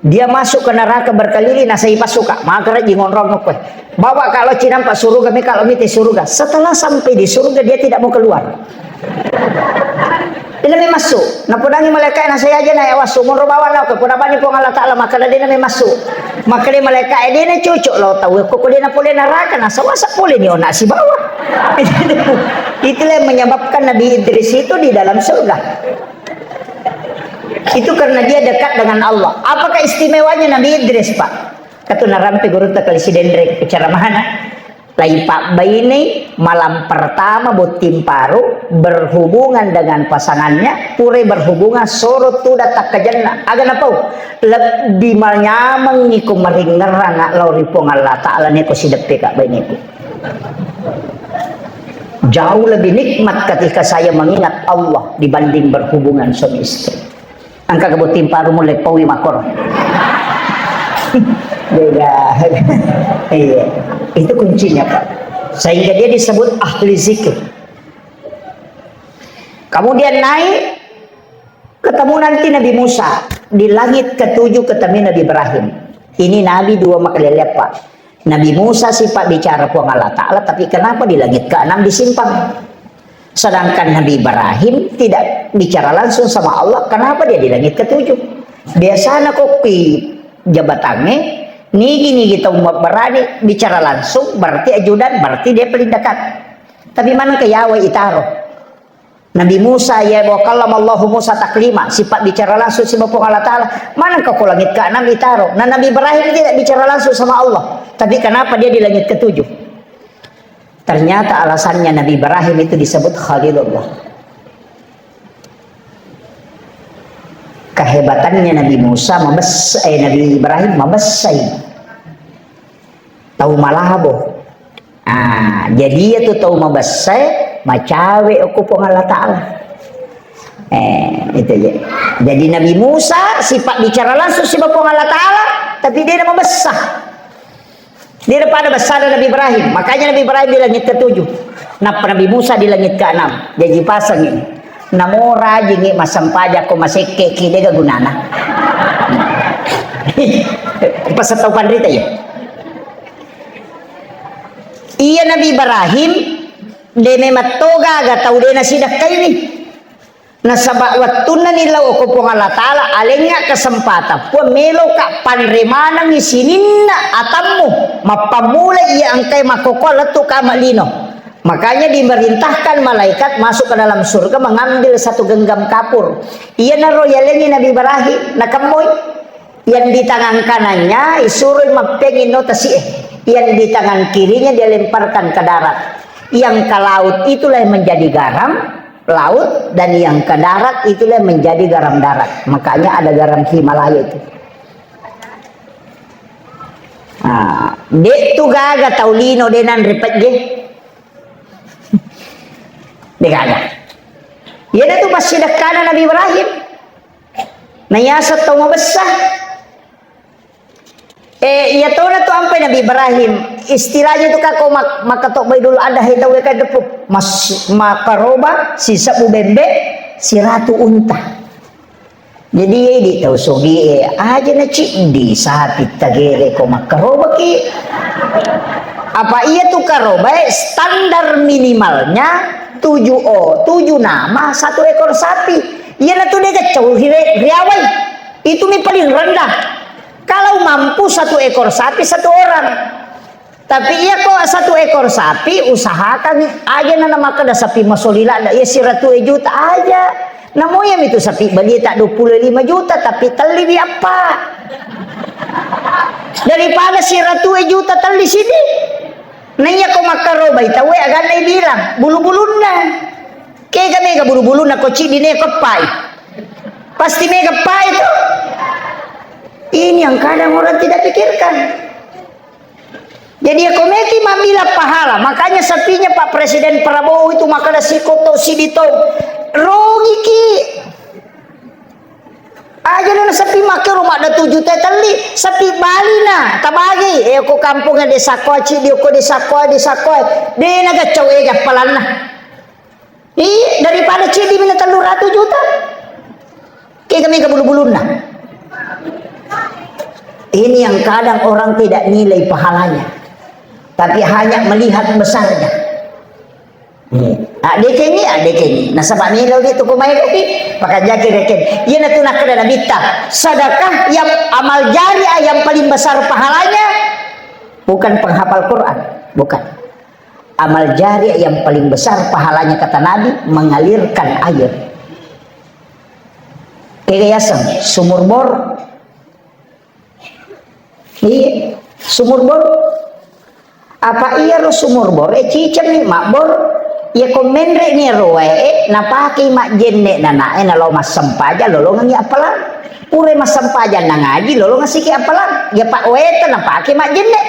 Dia masuk ke neraka berkeliling, nasai pasuka. Maka rajin ngonrong kowe. Bawa kalau cinampa suruga, mi kalau mite suruga. Setelah sampai di surga, dia tidak mau keluar. Dia lebih masuk. Napodangi malaikat, nasai aja na ya wasu. Monro bawa na kowe. Poda bani Puang Allah Ta'ala, maka dia lebih masuk. Maka dia malaikat, dia na cucuk lo tahu. Kok dia na pole neraka, nasawasa pole ni ona si bawah. Itulah yang menyebabkan Nabi Idris itu di dalam surga. Itu karena dia dekat dengan Allah. Apakah istimewanya Nabi Idris, Pak? Katu narampe gurutta kali Sidenreng, ceramahna. Lai pabbainei malam pertama botting paru berhubungan dengan pasangannya, pura berhubungan soro tudang takkajenna. Aga napau? Lebbi manyamengngi ko maringngerang lao ri Puang Allah Ta'ala neko sideppe ka baineku. Jauh lebih nikmat ketika saya mengingat Allah dibanding berhubungan suami istri. Engka kebotting paru mulai paui makor. Beda. Iya. Itu kuncinya, Pak. Sehingga dia disebut ahli zikir. Kemudian naik, ketemu nanti Nabi Musa. Di langit ketujuh ketemu Nabi Ibrahim. Ini Nabi dua makalelepa. Nabi Musa sifat bicara Puang Allah Ta'ala, tapi kenapa di langit keenam disimpan? Sedangkan Nabi Ibrahim tidak bicara langsung sama Allah, kenapa dia di langit ketujuh? Biasanya kok di jabatannya, nigi-nigi tahu berani bicara langsung, berarti ajudan, berarti dia paling dekat. Tapi mana ke Yahweh itaro? Nabi Musa, ya, wa kallama Allahu Musa taklima, sifat bicara langsung sama Puang Allah Ta'ala. Mana kau ke langit keenam itaro? Nah, Nabi Ibrahim tidak bicara langsung sama Allah. Tapi kenapa dia di langit ketujuh? Ternyata alasannya Nabi Ibrahim itu disebut Khalilullah. Kehebatannya Nabi Musa mabes-, eh, Nabi Ibrahim mabessai. Tau malabo. Ah, jadi itu tau mabessai, macawe okko Puang Allah Ta'ala. Eh, itu ya. Jadi Nabi Musa sifat bicara langsung sama Puang Allah Ta'ala, tapi dia mabessa. Dia pada besar Nabi Ibrahim. Makanya Nabi Ibrahim di langit ketujuh. Nappa Nabi Musa di langit keenam. Jaji pasang ini. Namo rajingi massempajang ko masekke ki dega gunana. Pasal tau panrita ya. Iya Nabi Ibrahim de memang toga aga tau de nasidakkaiwi. Nasaba wettunna ni lao ko Puang Allah Taala, alengnga kesempatan, Puang, meloka panre manengngi sininna atammu, mappammula iya engkai makkokkoe lettu kama lino. Makanya dimerintahkan malaikat masuk ke dalam surga mengambil satu genggam kapur. Iyanaro yalengngi Nabi Ibrahim, nakemmoi. Yang di tangan kanannya disuruh mappengi no tasi'e. Yang di tangan kirinya dia lemparkan ke darat. Yang ke laut itulah yang menjadi garam laut, dan yang ke darat itulah yang menjadi garam darat. Makanya ada garam Himalaya itu. Nah, de tu gaga tau lino de nanre pejje. De gaga. Iya tu passidekkana Nabi Ibrahim. Nah, yaseng tau mabessa. Eh, iya tona tu ampai Nabi Ibrahim. Istilahnya tu kako mak-, makkatobbai dulu ada hai tau kan depu. Mas-, makaroba, sisebbu bembe, siratu unta. Jadi, iya di tau sogi, eh, aja na ciddi sapi tagere ko makkaroba ki. Apa iya tu karoba, eh, standar minimalnya tujuh o-, tujuh nama satu ekor sapi. Iya na tu de gaccau ri-, riawai. Itu mi paling rendah. Kalau mampu satu ekor sapi satu orang. Tapi iya ko satu ekor sapi, usahakan aja na makkeda sapi masolila, iya siratu juta aja. Namo iya mitu sapi beli tak dua puluh lima juta, tapi telli wi appa. Daripada siratu juta telli sidi. Nah iya ko makkarobai tauwe aganna bilang, bulu-bulunna. Kega mega bulu-bulunna ko cidi ne ko pai. Pasti mega pai tu. Ini yang kadang orang tidak pikirkan. Jadi, ya, komeki mabila pahala. Makanya sepinya Pak Presiden Prabowo itu makkeda sikoto sidito. Rogiki. Aja na sepi makke rumah ada tujuh teh telli. Sepi Bali na. Tabagi. Eh, ko kampung desa ko, cidi ko desa ko, desa ko. De na gaccau ega palanna. Iya, daripada cidi mina tellu ratu juta. Kega mega bulu-bulunna. Ini yang kadang orang tidak nilai pahalanya. Tapi hanya melihat besarnya. Iya. Adekengi, adekengi. Nasaba melo dia tu kumai kopi, pakanjaki reken. Iya na tu nakkeda Nabitta. Sedekah yang amal jariah yang paling besar pahalanya bukan penghafal Quran, bukan. Amal jariah yang paling besar pahalanya, kata Nabi, mengalirkan air. Kega yaseng, sumur bor. Iya, sumur bor. Apa iya ro sumur bor? Eh, ciceng ni mabbor. Iya ko menre ni ro wae, eh, napake majjenne nana, eh, nalo massempajang lolongang ya appalang. Pure massempajang na ngaji lolongang siki appalang. Ya pak weta napake majjenne.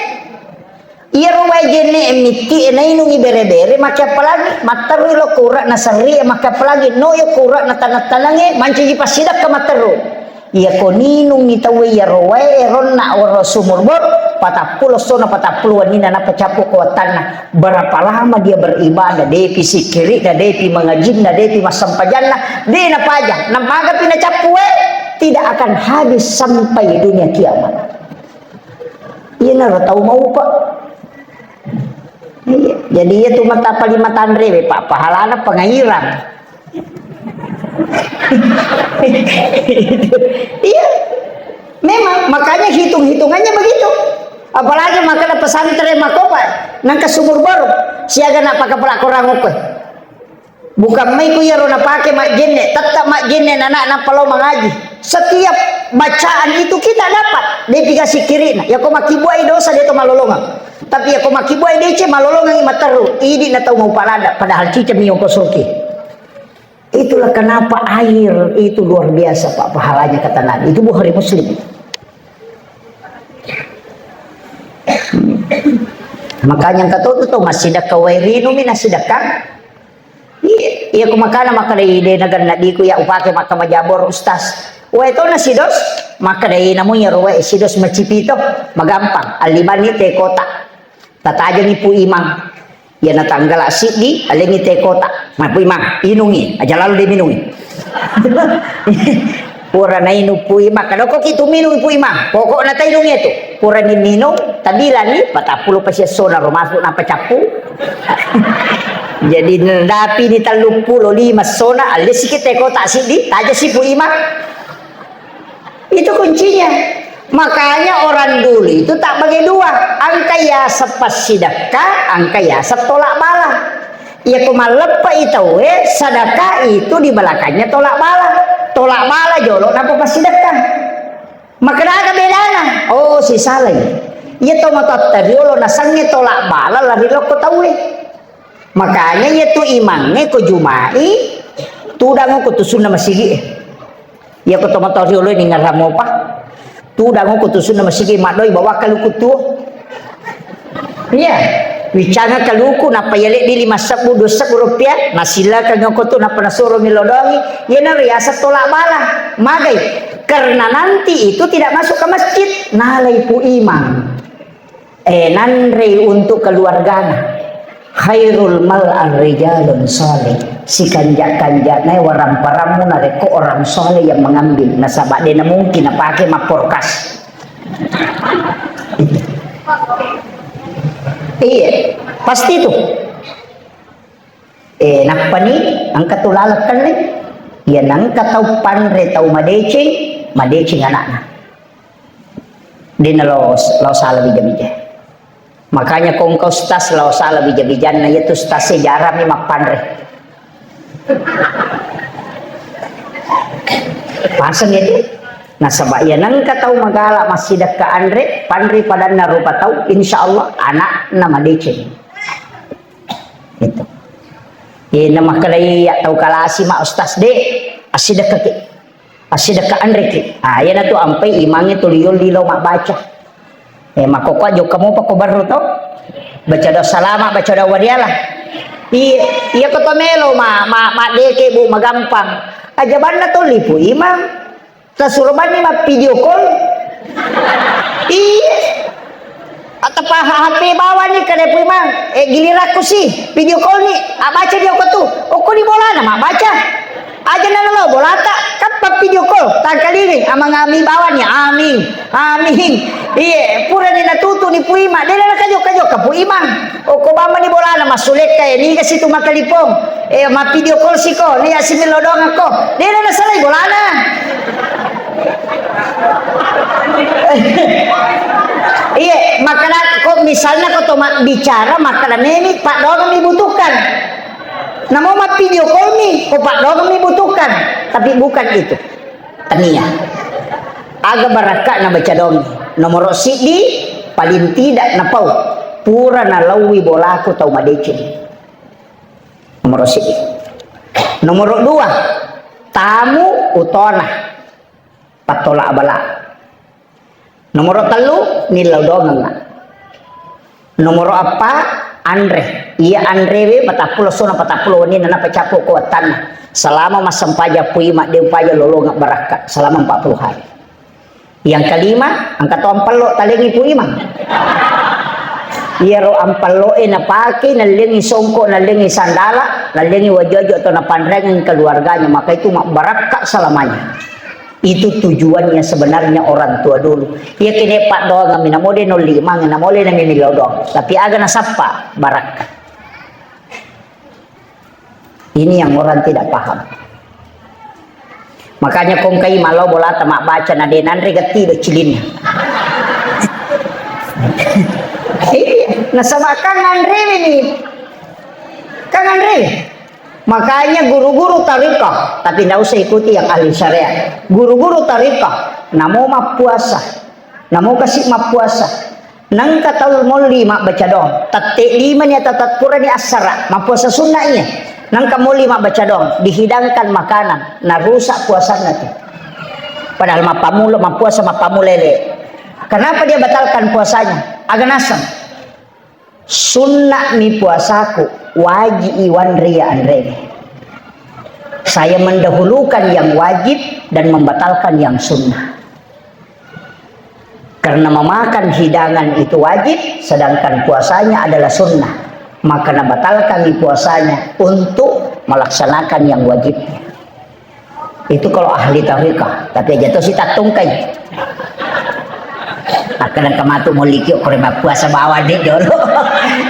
Iyaro wae jenne' mitti'e nainungi bere-bere, makkeappalangi, matterui lo kura' naserri'e, makkeappalangi no yo kura' nataneng-tanengnge, mancaji passidakka matteru. Iyako ninungi tauwe iyaro wae, ronna waro sumur bor, patappulo essona patappulo wenninna nappa cappu ko wattanna. Berapa lama dia beribadah, depi sikkiri'na, depi mangajinna, depi massempajanna, de napaja, namagapi nacappu wae, tidak akan habis sampai dunia kiamat. Iyanaro tau maupa. Iya. Jadi iya tu mata paling matanre we, Pak, pahalana pengairang. Iya. Memang, makanya hitung-hitungannya begitu. Apalagi makanya pesantren makopa, nangka sumur baru, siaga nak pakai pelak korang oke. Bukan mai ku iyaro napake majjenne, tetap majjenne nana nappa lao mangaji. Setiap bacaan itu kita dapat, depi ga sikkiri'na. Yako makkibuai dosa de to malolongang. Tapi yako makkibuai deceng malolongang i matteru, idi na tau mau palada, padahal ciceng mi ongkosoki. Itulah kenapa air itu luar biasa, Pak, pahalanya kata Nabi. Itu Bukhari Muslim. Makanya engka to tu to massidakka wae rinumi nassidakka. Iya, iya, ku makana makkeda ide naganna diku ya upake makka majabor, Ustaz. Wae to nasidos, makkeda ina mu iyaro wae sidos macipito, magampang. Allimanni te kota. Tatajengi Pu Imang. Iya natanggala siddi, alengi teh kotak. Ma Pu Imang, inungi. Aja lalu dia minungi. Pura nainung Pu Imang. Kada ko kitu minung Pu Imang. Pokokna tainungi itu. Pura ni minung, tabilani, patappulo pasiessona ro masuk napa cappu. Jadi, dapi ni telluppulo lima sona, alesiki teh kotak siddi, tajasi Pu Imang. Itu kuncinya. Makanya orang dulu itu tak bagi dua. Angka yaseng passidekka, angka yaseng tolak bala. Iya ko malleppa itaue, sedekah itu di belakangnya tolak bala. Tolak bala jolo napa passidekka. Makkedaka bedana, oh, sisalai. Iya to matotta riolo nasengnge tolak bala lari lokko taue. Makanya iya tu imangnge ko Juma'i, tudang ko tusunna masigi e. Iya ko to matoa riolo ni ngaramo pa. Tudang ko tusunna masigi maddoi bawa kaluku tuo. Iya, wicanga kaluku nappa iya lebbi lima sebbu, dua sebbu rupiah, nasillakang ko tu nappa nasuro milodongi, iya na riasa tolak bala. Magai? Karena nanti itu tidak masuk ke masjid. Nalai Pu Imang. Eh, nanrei untuk keluargana. Khairul mal ar-rijalun salih. Sikanja-kanjana waramparammu narekko orang saleh yang mengambil. Nasaba de na mungkin napake mapporkas. Iya, pasti itu. Eh, nappani engka tu laleng kelle. Iya, nengka tau panre, tau madeceng, madeceng anakna. Dena lao, lao sala bija-bija. Makanya ko engka ustaz lao sala bija-bijanna, iya tu ustaz e jarang mi mappanre. Paseng itu. Nasaba iya nengka tau magala massidekka anre, panre padanna rupa tau, insya Allah anakna madeceng. Itu. Iya, na makkedai iya tau kalasi ma ustaz de, assidekkaki. Assidekka anreki. Ah, iyanatu ampai imangnge tuli yolli lao mabbaca. Eh, makkokkoe jokka mopa ko barru to. Baca doa salama, baca doa wariala. Iya, iya ko to melo ma, ma, maddeke, Bu, magampang. Aja banna to lipu imang. Tasuro banni ma video call. Iya. Atau paha H P bawani kada Pu Imang, eh, gilirakku si video call ni, ah, baca dia ko tu. Okko ni bolana ma baca. Aja nana lo bolata, kappa video call, tangkalingi, amang ami bawani, amin, amin. Iye, pura ni natutu ni Pu Imang, dena nakajo-kajo ka Pu Imang. Okko bamba ni bolana, masulekka, eh, niga situ makalipong. Eh, ma video call siko, ni asimi lodong ko. Dena nasalai bolana. Iya, makkeda ko misalna ko to mabbicara, makkeda memi paddoangeng mi butuhkan. Namo ma video call mi, ko paddoangeng mi butuhkan. Tapi bukan itu. Tania. Aga barakka na baca dong. Nomor siddi, paling tidak napau. Pura nalaui bolaku tau madeceng. Nomor siddi. Nomor dua, tamu utona. Pattola bala. Nomoro tellu, nillau dongengnga. Nomoro eppa, anre. Iya anrewe patappulo sona patappulo wenninna nappa cappu ko wettanna. Selama massempajang Pu Imang de upaja lolongeng barakka selama empat puluh hari. Yang kelima, engka to ampello talengi Pu Imang. Iyaro ampello e napake, nallengi songko, nallengi sandala, nallengi waju-waju atau napanreangi keluarganya, maka itu mabbarakka selamanya. Itu tujuannya sebenarnya orang tua dulu. Iya kene paddoangeng mi namo de nolli imang, namo le nami millau doang. Tapi aga nasappa barakka. Ini yang orang tidak paham. Makanya kongkai malau bolata mabbaca na de nanre gatti do cilinna. Iya, nasaba kan anrewe ni. Kan anrewe. Makanya guru-guru tarika, tapi ndak usah ikuti yang ahli syariat. Guru-guru tarika, namo mappuasa, namo kasi mappuasa. Nengka tau molli mabbaca doang. Tette lima ni atau tat-, purani assara, mappuasa sunna iya. Nengka molli mabbaca doang, dihidangkan makanan, narusak puasanna tu. Padahal mappamulo, mappuasa mappamulo ele. Kenapa dia batalkan puasanya? Aga naseng. Sunna mi puasaku, waji iwanre ya anrene. Saya mendahulukan yang wajib dan membatalkan yang sunnah. Karena memakan hidangan itu wajib, sedangkan puasanya adalah sunnah. Maka nabatalkan puasanya untuk melaksanakan yang wajibnya. Itu kalau ahli tariqah, tapi aja to si tattungkai. Akan kematu muliki kore puasa bawa deh dulu.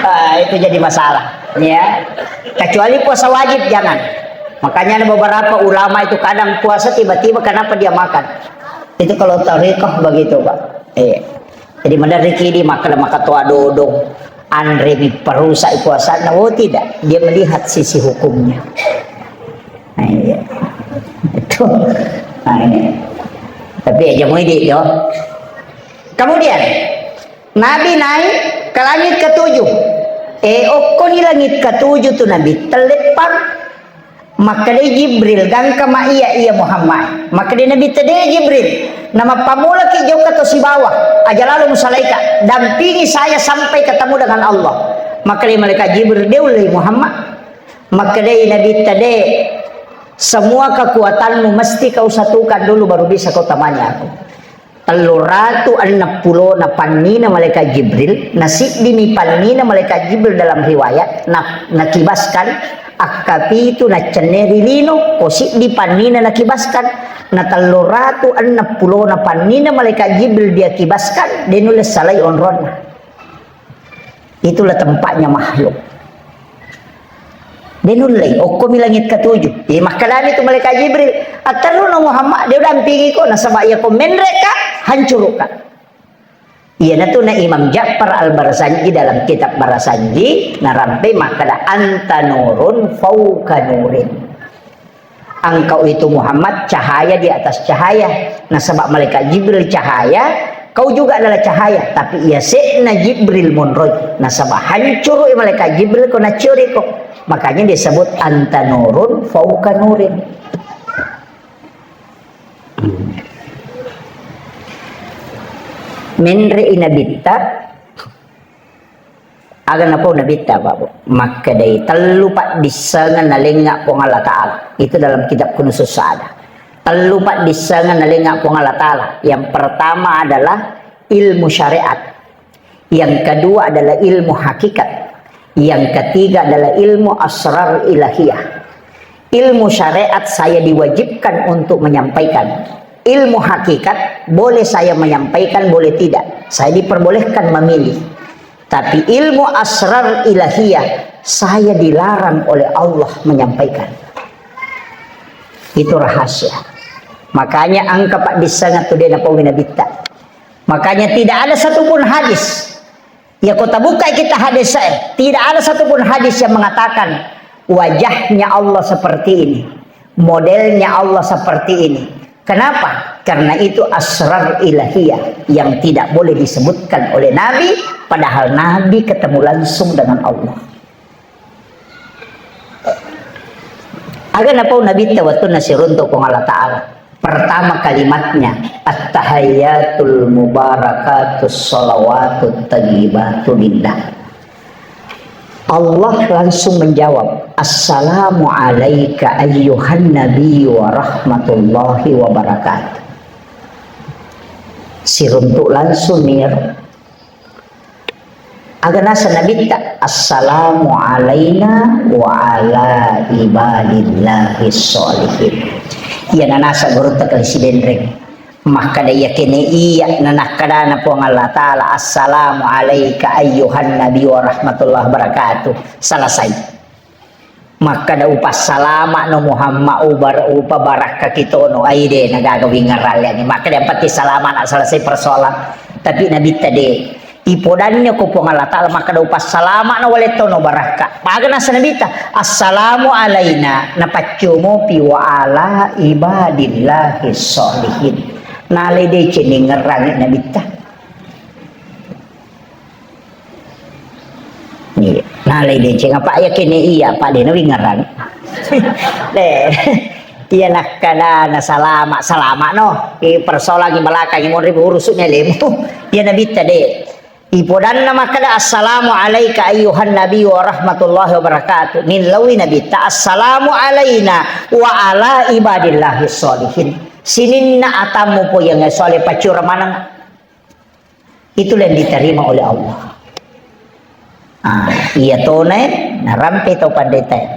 Ah, itu jadi masalah, ya. Kecuali puasa wajib jangan. Makanya ada beberapa ulama itu kadang puasa tiba-tiba kenapa dia makan. Itu kalau tariqah begitu, Pak. Iya. Jadi maderri kidi makkeda makatoa dodong, anre mi perusak puasana. Oh tidak, dia melihat sisi hukumnya. Nah, iya. Itu. Nah, iya. Tapi aja mau ide yo. Kemudian Nabi naik ke langit ketujuh. Eh, okkoni langit ketujuh tu Nabi telleppang. Makkedai Jibril, "Gangka ma iya, iya Muhammad." Makkedai Nabi, "Tede Jibril, na mappammulaki jokka to sibawa, aja lalo musalaika, dampingi saya sampai ketemu dengan Allah." Makkedai malaikat Jibril, "De ullei Muhammad." Makkedai Nabi, "Tede, semua kekuatanmu mesti kau satukan dulu baru bisa kau temani aku." Telluratu enneng pulona pannina malaikat Jibril, na siddimi pannina malaikat Jibril dalam riwayat, na, nakibaskan, akkapitu naccenne ri lino, ko siddi pannina nakibaskan, na telluratu enneng pulona pannina malaikat Jibril dia kibaskan, de nulle salai onronna. Itulah tempatnya makhluk. De nullei, okkomi langit ketujuh. Iya, makkedami tu malaikat Jibril, "Atterruno Muhammad, de udampingiko, nasaba iya ko menreka, hancurukka." Iyanatu na Imam Ja'far Al-Barzanji dalam kitab Barzanji, narampe makkeda, "Anta nurun fauqa nurin." Engkau itu Muhammad cahaya di atas cahaya. Nasaba malaikat Jibril cahaya, kau juga adalah cahaya. Tapi iya se'na Jibril monroi. Nasaba hancuru malaikat Jibril ko nacioriko. Makanya disebut anta nurun fauqa nurin. Menre inabitta Aga napau Nabitta, Pak, Bu? Makkedai, tellu paddissengeng nalengnga Puang Allah Ta'ala. Itu dalam kitab Kunusus Sa'adah. Tellu paddissengeng nalengnga Puang Allah Ta'ala. Yang pertama adalah ilmu syariat. Yang kedua adalah ilmu hakikat. Yang ketiga adalah ilmu asrar ilahiyah. Ilmu syariat saya diwajibkan untuk menyampaikan. Ilmu hakikat boleh saya menyampaikan, boleh tidak. Saya diperbolehkan memilih. Tapi ilmu asrar ilahiyah, saya dilarang oleh Allah menyampaikan. Itu rahasia. Makanya engka paddissengeng tu de napaui Nabitta. Makanya tidak ada satupun hadis. Ya, ko tabuka kita hadis, eh, tidak ada satupun hadis yang mengatakan wajahnya Allah seperti ini, modelnya Allah seperti ini. Kenapa? Karena itu asrar ilahiyah yang tidak boleh disebutkan oleh Nabi, padahal Nabi ketemu langsung dengan Allah. Aga napau Nabitta wettunna siruntu Puang Allah Ta'ala. Pertama kalimatnya, "At-tahayyatul mubarakatus salawatut thayyibatu lillah." Allah langsung menjawab, "Assalamu alaika ayyuhan nabiyyu wa rahmatullahi wa barakatuh." Siruntu langsung nih. Aga nasa Nabitta, "Assalamu alaina wa ala ibadillahi sholihin." Iya nanasa gurutta kali sidenreng. Makkada iya kene iya nanakkadana Puang Allah Ta'ala, "Assalamu alaika ayyuhan nabi wa rahmatullahi wabarakatuh." Selesai. Makkada, "Upassalama'no Muhammad, ubar-, upabarakkaki tono." Ai de, nagaga wingaralliangngi. Makkada, yang penting salama'na selesai persoalan. Tapi Nabitta de. Ipodanni ko Puang Allah Ta'ala, makkada, "Upassalama'no walettono barakka." Maga nasa Nabitta, "Assalamu alaina," napaccomopi, "wa ala ibadillahi sholihin." Nalai deceng ningerrangi Nabitta. Iya. Nalai deceng apa ya kene iya, apa de nawingerang. De. Iya nakkada na salama, salama no. I persoalangi balakangi monri urusuknya lemu. Iya Nabitta de. Ipodanna makkada, "Assalamu alaika ayyuhan nabi wa rahmatullahi wabarakatuh." Nillaui Nabitta, "Assalamu alaina wa ala ibadillahi sholihin." Sininna atammu po yang soleh pacura maneng. Itulah yang diterima oleh Allah. Ah, iya tona, eh, narampe tau pandeta, eh.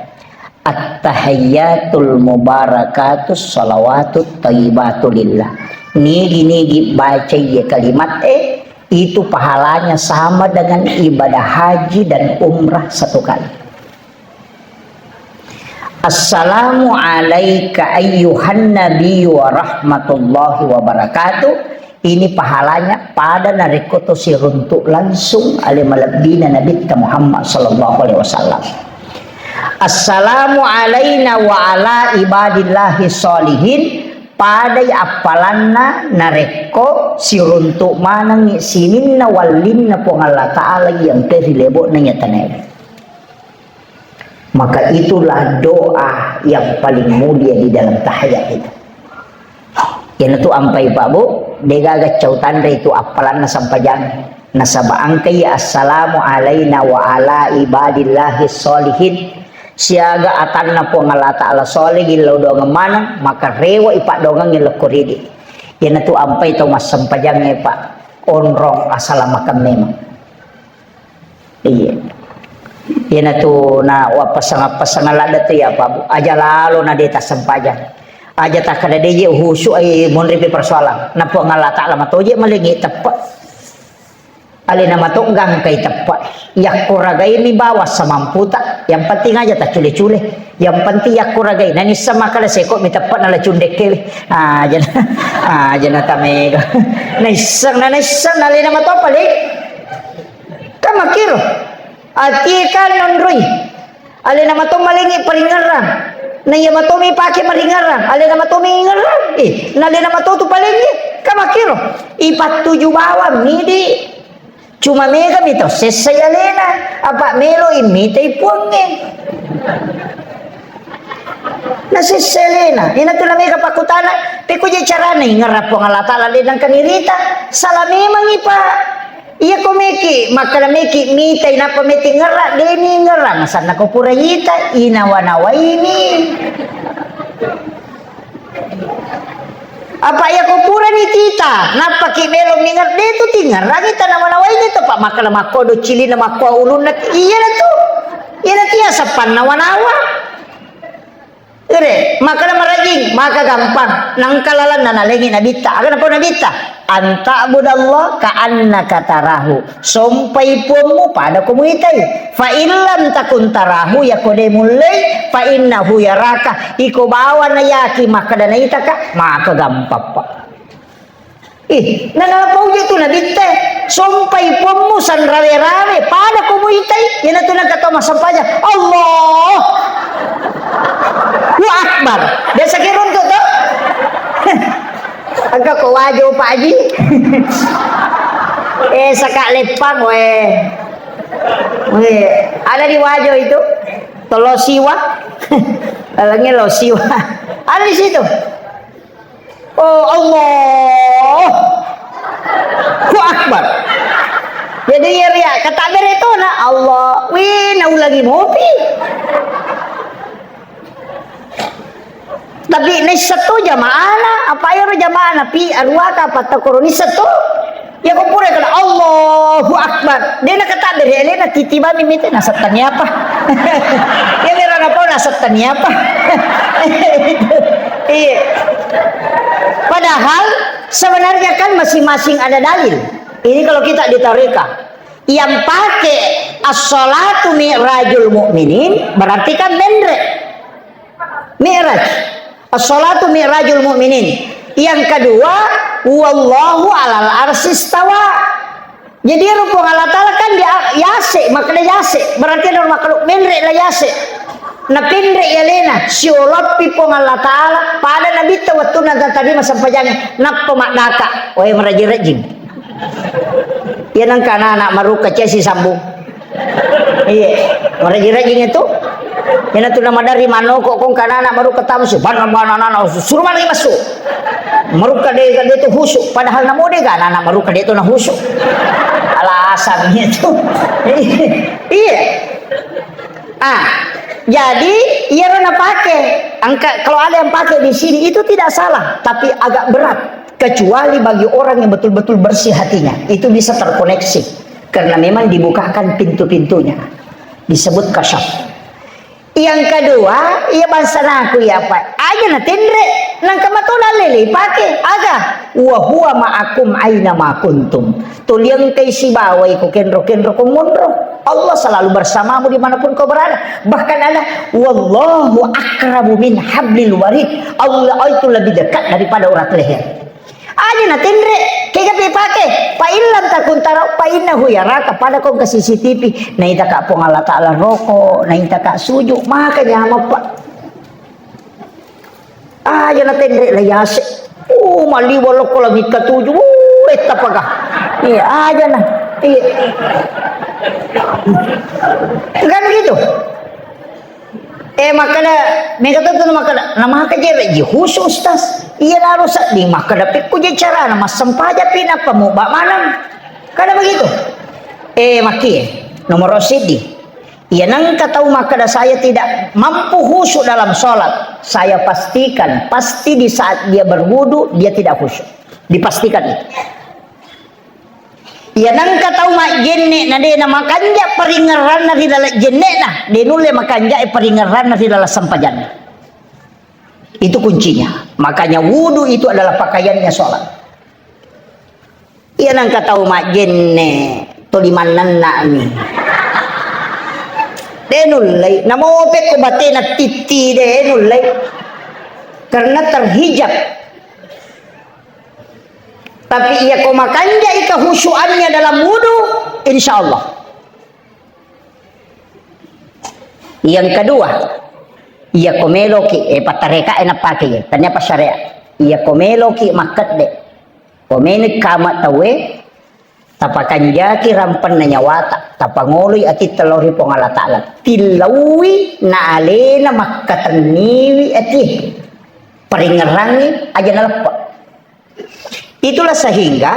At-tahiyyatul mubarakatus salawatut thayyibatu lillah. Nigi-nigi baca iya kalimat, eh, itu pahalanya sama dengan ibadah haji dan umrah satu kali. Assalamu alaika ayyuhan nabiyyu wa rahmatullahi wa barakatuh. Ini pahalanya pada narekko to siruntuk langsung ale malebbina Nabitta Muhammad sallallahu alaihi wasallam. Assalamu alaina wa ala ibadillahi sholihin. Padai appalanna narekko siruntuk manengngi sininna wallinna Puang Allah Ta'ala yang teri lebo'na iya tanae. Maka itulah doa yang paling mulia di dalam tahiyat itu. Iyanatu ampai, Pak, Bu, degaga cau tanre itu appalanna sempajang. Nasaba angkai assalamu alaina wa ala ibadillahi sholihin. Siaga atanna Puang Allah Ta'ala soleh gillau doang maneng, maka rewa ipa doang lokko ridi. Iyanatu ampai tau massempajang, Pak, onrong asalamakeng memang. Iya. Iyanatu na wappasang-passang ladde tu ya, Pak, Bu. Aja lalo na de tassempajang. Aja takkeda de je khusyuk, ai monri pi persoalan. Na Puang Allah Ta'ala matoje malengi teppe. Alena matoggang kai teppe. Yakko ragai mi bawa semamputa. Yang penting aja taccule-cule. Yang penting yakko ragai. Nanissa makkeda seko mi teppe na lacundekkewe. Ah, jana. Ah, jana tamega. Naisseng, na naisseng, na alena matopa le. Kan makkiro. Atie kan nonroi. Alena mato malengi paringerrang. Na iya mato mi pake maringerrang. Alena mato mi ngerrang. Eh, na alena mato tu palengi. Kan makkiro. Ipattuju bawang midi. Cuma mega mi tau sessai alena. Apa melo i mitai puangnge. Na sessai alena. Ina tu na mega pakutana. Pekko je carana ingerrang Puang Allah Ta'ala alena kanirita. Salah memang ipa. Iya ko meki, makkeda meki, mitai nappa meti ngerrang, deni ngerrang, sanna ko pura ita, inawa-nawaini. Apa iya ko pura ni tita, nappa ki melo minger, de tu tingerrangi tanawa-nawaini to, Pak, makkeda makko do cilina, makko ulunna, iya na tu. Iya na tia sappannawa-nawa. Ere, makkeda marajing, maka gampang. Nangka lalenna nalengi Nabitta. Aga napau Nabitta? Anta'budallah ka'annaka tarahu. Sompai puammu pada ko muitai. Fa in lam takun tarahu, yako de mullei, fa innahu yaraka. Iko bawa na yaki makkeda naitaka, maka gampang, Pak. Ih, na nalapau je tu Nabitte, sompai puammu sanrawe-rawe, pada ko muitai, iyanatu nakato massempajang, Allahu Akbar. Biasa ki runtu to? Engka ko Wajo, Pak Haji. Eh, saka leppang, weh. Weh, ada di Wajo itu. Tolosiwa. Lalengnya Losiwa. Ada di situ. Oh, Allahu Akbar. Jadi iya ria, kata bere to na Allah. Wih, na ulangi mopi. Tapi naisseng to jamaana, apa iyaro jamaana pi aruaka apa takoro naisseng to. Ya ko pura kada Allahu Akbar. De na kata bere alena titi bami mite na settani apa. Ya mera na pau na settani apa. Iya. Padahal sebenarnya kan masing-masing ada dalil. Ini kalau kita di tarekat, yang pakai as-salatu mi'rajul mu'minin, berarti kan menre. Mi'raj. As-salatu mi'rajul mu'minin. Yang kedua, wallahu alal arsy istawa. Jadi, ero Puang Allah Ta'ala kan di a-, yase, makkeda yase. Berarti ero makhluk menre la yase. Napenre alena, sioloppi Puang Allah Ta'ala, pada Nabitta wettunna tadi massempajang, nappa maddaka, wae maraji-rajing. Iya nengka anak-anak marukka cesi sambung. Iya, maraji-rajing itu. Iyanatu na maderri manoko kong kana anak marukka tamu si bana-bana anak suruh mana masuk. Marukka de de tu khusyuk, padahal namo de anak-anak marukka de tu na khusyuk. Alasan itu. Iya. Ah, jadi iyaro napake. Angka, kalau ada yang pakai di sini itu tidak salah, tapi agak berat. Kecuali bagi orang yang betul-betul bersih hatinya, itu bisa terkoneksi. Karena memang dibukakan pintu-pintunya. Disebut kasyaf. Yang kedua, iya bangsa naku ya, Pak. Aja na tenre, nangka matona lele pake. Aga? Wa huwa ma'akum aina ma kuntum. Tuli engkai sibawa iko kenro-kenro ko monro. Allah selalu bersamamu dimanapun kau berada. Bahkan ada, "Wallahu akrabu min hablil warid." Allah itu lebih dekat daripada urat leher. Aja na tenre, kega pe pake. Fa illam takun tara, fa innahu yaraka. Pada kau ke C C T V, naita ka Puang Allah Ta'ala roko, naita ka suju, maka nyameng, Pak. Aja na tenre la yase. Uh, maliwa lo ko langit katuju. Uh, etta paga. Iya, aja na. Iya. Kan begitu. Eh, makkeda, mega tentu makkeda, na maka jere ji khusyuk, Ustaz. Iya, naro sedding makkeda, pikku je carana massempajang pi nappa muba maneng. Kada begitu. Eh, makkie, nomor siddi. Iya, nengka tau makkeda, "Saya tidak mampu khusyuk dalam sholat." Saya pastikan, pasti di saat dia berwudu, dia tidak khusyuk. Dipastikan itu. Iya, nengka tau majjenne na de na makanja paringerranna ri laleng jennena, de nulle makanja paringerranna ri laleng sempajanna. Itu kuncinya. Makanya wudu itu adalah pakaiannya sholat. Iya, nengka tau majjenne, toli mannenna'mi. De nullei, namopekko batena titti, de nullei. Karena terhijab. Tapi iya ko makanjai kehusyuannya dalam wudu, insya Allah. Yang kedua, iya ko meloki, eh, pattareka e napake, tania pasarea. Iya ko meloki makkedde, ko meni kama tauwe, tapakanjaki rampenna nyawata, tapangoloi atitta lao ri Puang Allah Ta'ala. Tillaui na alena makkatenniwi atie. Paringerrangi aja naleppa. Itulah sehingga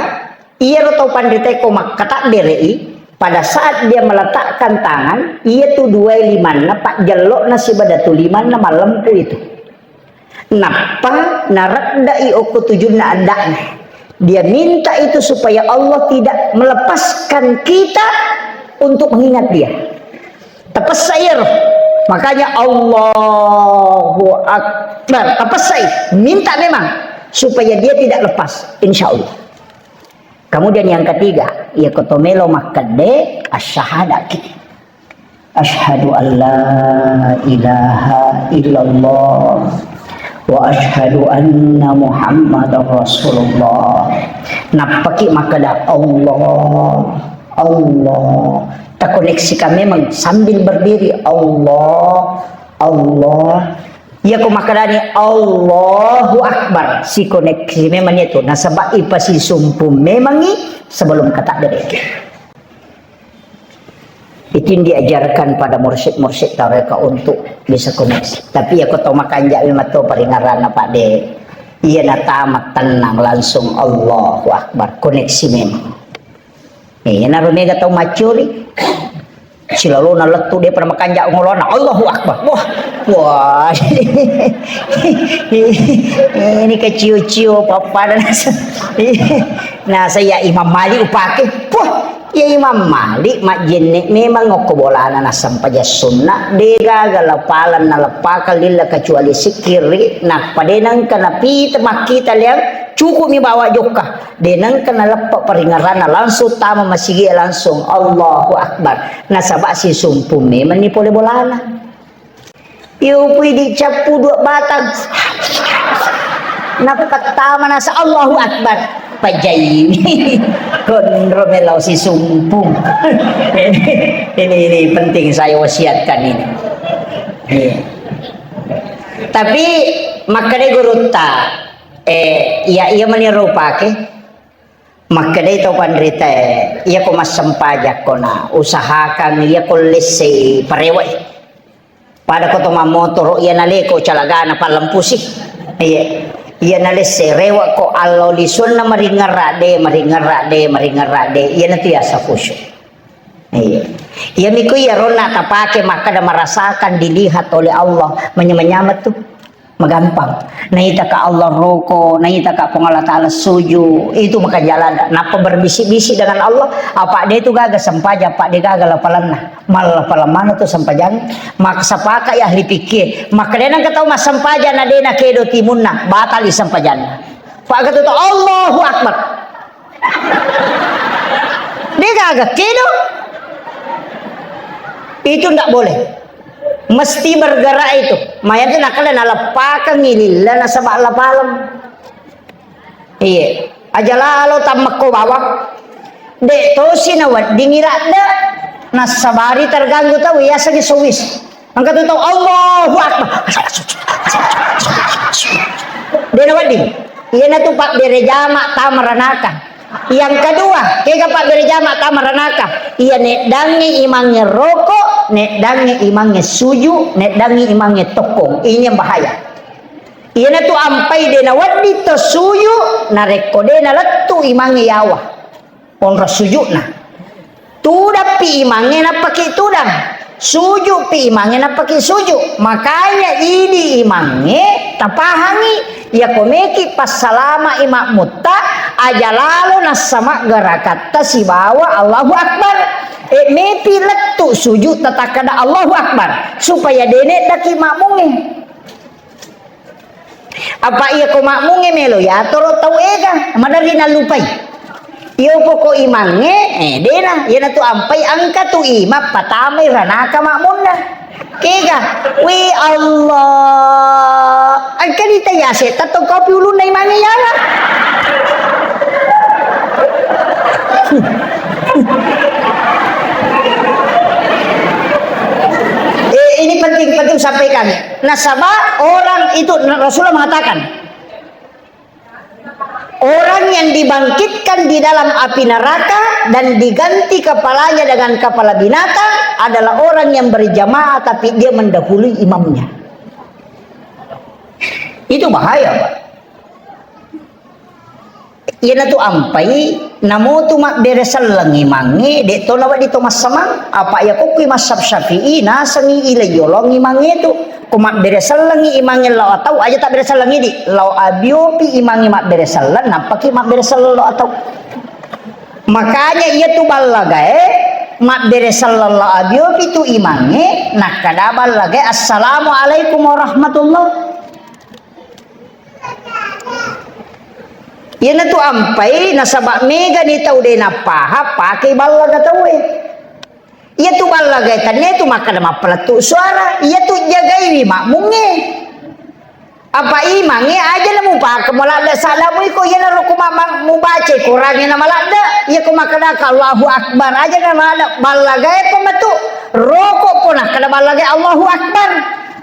iyaro tau panritae ko makkataddere'i, pada saat dia meletakkan tangan, iya tu duai limanna, pajjello'na siba datu limanna mallempu itu. Nappa naredda'i okko tujunna adda'na. Dia minta itu supaya Allah tidak melepaskan kita untuk mengingat dia. Tapessai iyaro. Makanya Allahu Akbar. Tapessai. Minta memang supaya dia tidak lepas. Insya Allah. Kemudian yang ketiga, iya ko to melo makkedde, asyhadaki. Asyhadu an la ilaha illallah wa asyhadu anna Muhammadar Rasulullah. Nappaki makkeda, Allah, Allah. Takoneksikan memang sambil berdiri. Allah, Allah. Iya ko makkedani Allahu Akbar, sikoneksi memang itu. Nasaba ipasisumpu memangi sebelum kataddere. Itu yang diajarkan pada mursyid-mursyid tareka untuk bisa koneksi. Tapi iya ko to makanja memang to paringerranna, Pak, de. Iya na tamat tenang langsung Allahu Akbar, koneksi memang. Eh, iyanaro mega tau maccuri. Silalona lettu de pada makanja ngolona. Allahu Akbar. Wah. Wah. Ini kecio-cio pappada nasa. Nasa ya Imam Malik upake. Wah, ya Imam Malik majjenne memang okko bolana nassempajang sunna. De gaga lapaleng naleppakang lilla kecuali sikkiri. Nappa de nengka napita makkita liang. Cukup mi bawa jokka. De nengka naleppa paringerranna, langsung tama masigi e, langsung Allahu Akbar. Nasaba sisumpu memanni pole bolana. Iyo pui dicappu dua batang. Napattama nasa Allahu Akbar. Pajai. Konro melau sisumpu. Ini, ini penting saya wasiatkan ini. Iya. Tapi makkeda gurutta, Eh, iya, iya mani ro upake. Makkedai tau panritae, iya ko massempajang ko na usahakan iya ko lessei parewe. Pada ko to mammotoro iya naleko calagana pallempusi. Iya. Iya nalesse rewe ko allo lisuanna maringerra de, maringerra de, maringerra de. Iya natu yasa khusyuk. Iya. Iya miko iya ronna tapake makkeda merasakan dilihat oleh Allah. Manyameng-nyameng tu. Magampang. Naitaka Allah roko, naitaka Puang Allah Ta'ala suju, itu maka jalan. Nappa berbisik-bisik dengan Allah, apa de tu gaga sempaja, apa de gaga lapalanna. Mallapalang mana tu sempajang? Maksapaka ya ahli fikih. Maka de nang ketau massempajang na de na kedo timunna, batali sempajanna. Pak ketu tu Allahu Akbar. De gaga kedo. Itu ndak boleh. Mesti bergerak itu. Mayatu nakala naleppakengngi lilla nasaba lapaleng. Iye. Aja lalo tammekko bawang. Dek tosi naweddingngi ladde. Nassabari terganggu tau, yasengngi sowis. Engka tu tau, Allahu Akbar. De nawedding. Iyanatu pabbere jama tama ranaka. Yang kedua, kega pabbere jama tama ranaka? Iya neddangnge imangnge roko, neddangnge imangnge suju, neddangnge imangnge tokkong. Ini yang bahaya. Iyanatu ampai de nawedding to suju, narekko de nalettu imangnge yawa. Onro sujukna. Tudappi imangnge nappaki tudang. Sujukpi imangnge nappaki sujuk. Makanya idi imangnge tapahangi. Yako meki passalama i makmutta, aja lalo nassamaggerakatta sibawa Allahu Akbar. E, mepi lettu sujuk tatakkada Allahu Akbar. Supaya de neddaki makmungnge. Apa iya ko makmungnge melo yatoro tau ega, maderri nallupai. Iyo poko imangnge, eh, dena, iyanatu ampai engka tu imang patamai ranaka makmunna. Kega, wi Allah, engka ditayase tatto kopi ulunna imangnge yala. Eh, ini penting, penting sampaikan. Nasaba orang itu, Rasulullah mengatakan, orang yang dibangkitkan di dalam api neraka dan diganti kepalanya dengan kepala binatang adalah orang yang berjamaah tapi dia mendahului imamnya. Itu bahaya, Pak. Iyanatu ampai, namotu mabbere selleng imangnge, de to nawedding to massamang, apa iya kokkui mazhab Syafi'i, nasengngi ilai yolong imangnge tu. Ko mabbere sellengngi imangnge lao atau, aja tabbere sellengngi di, lao abiopi imangnge mabbere selleng, nappaki mabbere selleng lao atau. Makanya iya tu ballagae, mabbere selleng lao abiopi tu imangnge, nakkada ballagae, "Assalamualaikum warahmatullah." Iyanatu ampai nasaba megani tau de napahang, pakei ballaga tauwe. Iyatu ballaga tannia tu makkada mappalettu suara, iyatu jagaiwi makmungnge. Apa imangnge aja na mupake maladde salamu iko, iyanaro ko ma-, ma-, mubaca Korangnge na maladde, iya ko makkada ka Allahu Akbar aja na maladde, ballagae pa matu, roko po nakkada ballagae Allahu Akbar.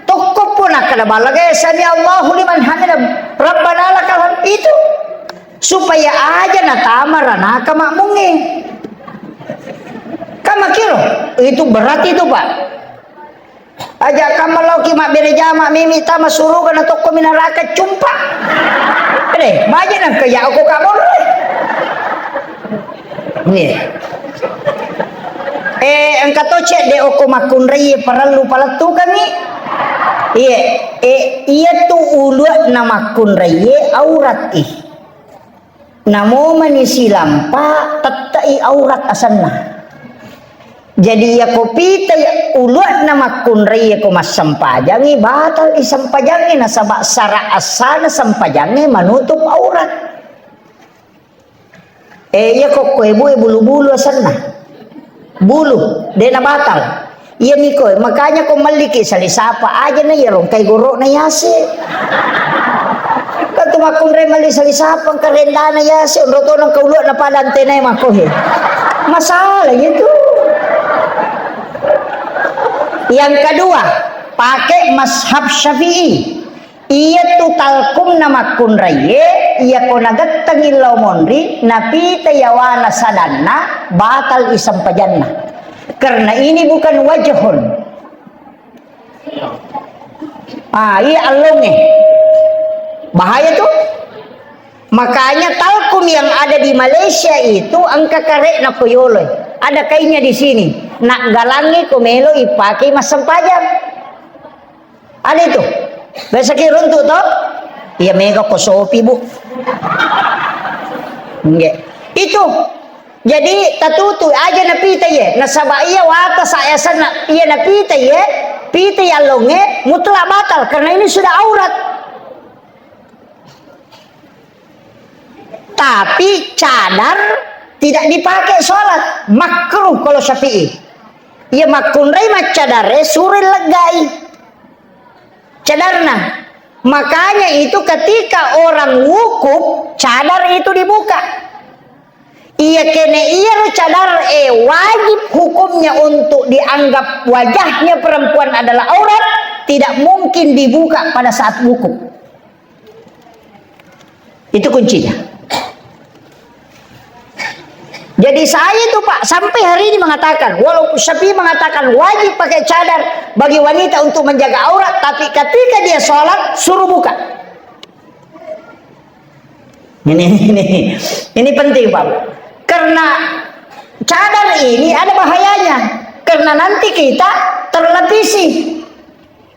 Tokko pun nakkeda ballagae, "Sami Allahu liman hamidah, Rabbana lakal hamd." Itu supaya aja natama ranaka makmungnge. Kan makiro, itu berat itu, Pak. Aja kamma laoki mabbere jama mimi tama suruga na tokko minaraka cumpa. Deh, baja nang kaya aku kabur. Iya. Eh, engka to cedde okko makkunraie parellu palettukengngi. Iya, eh, iya tu ulu'na makkunraie aurat i. Namo mani silampa tette'i aurat asenna. Jadi iya ko pita iya ulu'na makkunraie ko massempajangngi, batal i sempajangngi nasaba sara assana sempajangnge manutup aurat. Eh, iya kokko ebue bulu-bulu asenna. Bulu, de na batal. Iya miko, makanya ko melliki salisapa aja na iya rongkai goro'na yase. Kan tu makkunrai melli salisapa engka rendana yase, onro tona engka ulu'na pada antenae makko he. Masalah iya tu. Yang kedua, pakai mazhab Syafi'i. Iyatu talkumna makkunraie, iyako nagettengi lao monri, napita yawana sadanna, batal i sempajanna. Karena ini bukan wajhun. Ah, iya allongnge. Bahaya tuh. Makanya talkum yang ada di Malaysia itu engka kare'na ko yolo. Ada kainnya di sini. Nak galangi ko melo ipake massempajang. Ada itu. Biasa ki runtu to? Iya mega ko sopi, Bu. Nggih. Itu. Jadi tatutu aja napita iye. Nasaba iya wata sa yasenna iya napita iye, pita yallonge mutlak batal karena ini sudah aurat. Tapi cadar tidak dipakai sholat, makruh kalau Syafi'i. Iya makkunrai maccadare sure leggai cadarna. Makanya itu ketika orang wukuf, cadar itu dibuka. Iya kene iya ro cadar e wajib hukumnya untuk dianggap wajahnya perempuan adalah aurat, tidak mungkin dibuka pada saat wukuf. Itu kuncinya. Jadi saya itu Pak sampai hari ini mengatakan, walaupun Syafi'i mengatakan wajib pakai cadar bagi wanita untuk menjaga aurat, tapi ketika dia sholat suruh buka. Ini ini ini penting Pak. Karena cadar ini ada bahayanya. Karena nanti kita terlapisi.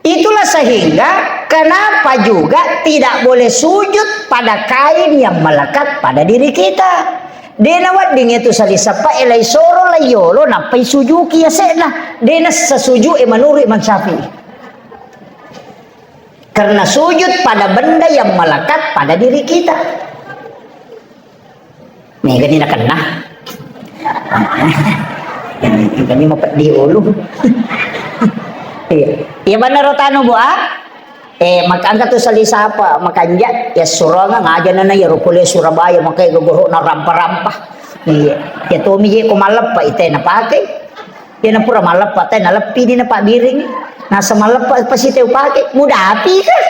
Itulah sehingga kenapa juga tidak boleh sujud pada kain yang melekat pada diri kita. Dena wedding itu sali sappa elai soro lai yolo nappai sujuki ya sedna. Dena sesuju e menurut Imam Syafi'i. Karena sujud pada benda yang melekat pada diri kita. Mega ni nakenna. Kami mau pedih ulu. Iya. Iya benar tanu Bu ah. Eh, maka angka tu sali sapa makanja ya suronga ngaja nana ya rukule Surabaya makai gogoro na rampa-rampa. Iya. Ya tomi je ko maleppa ite na pakai. Iya na pura maleppa te naleppi di na pabbiring. Nasa maleppa pasti teu pakai. Mudapi kah?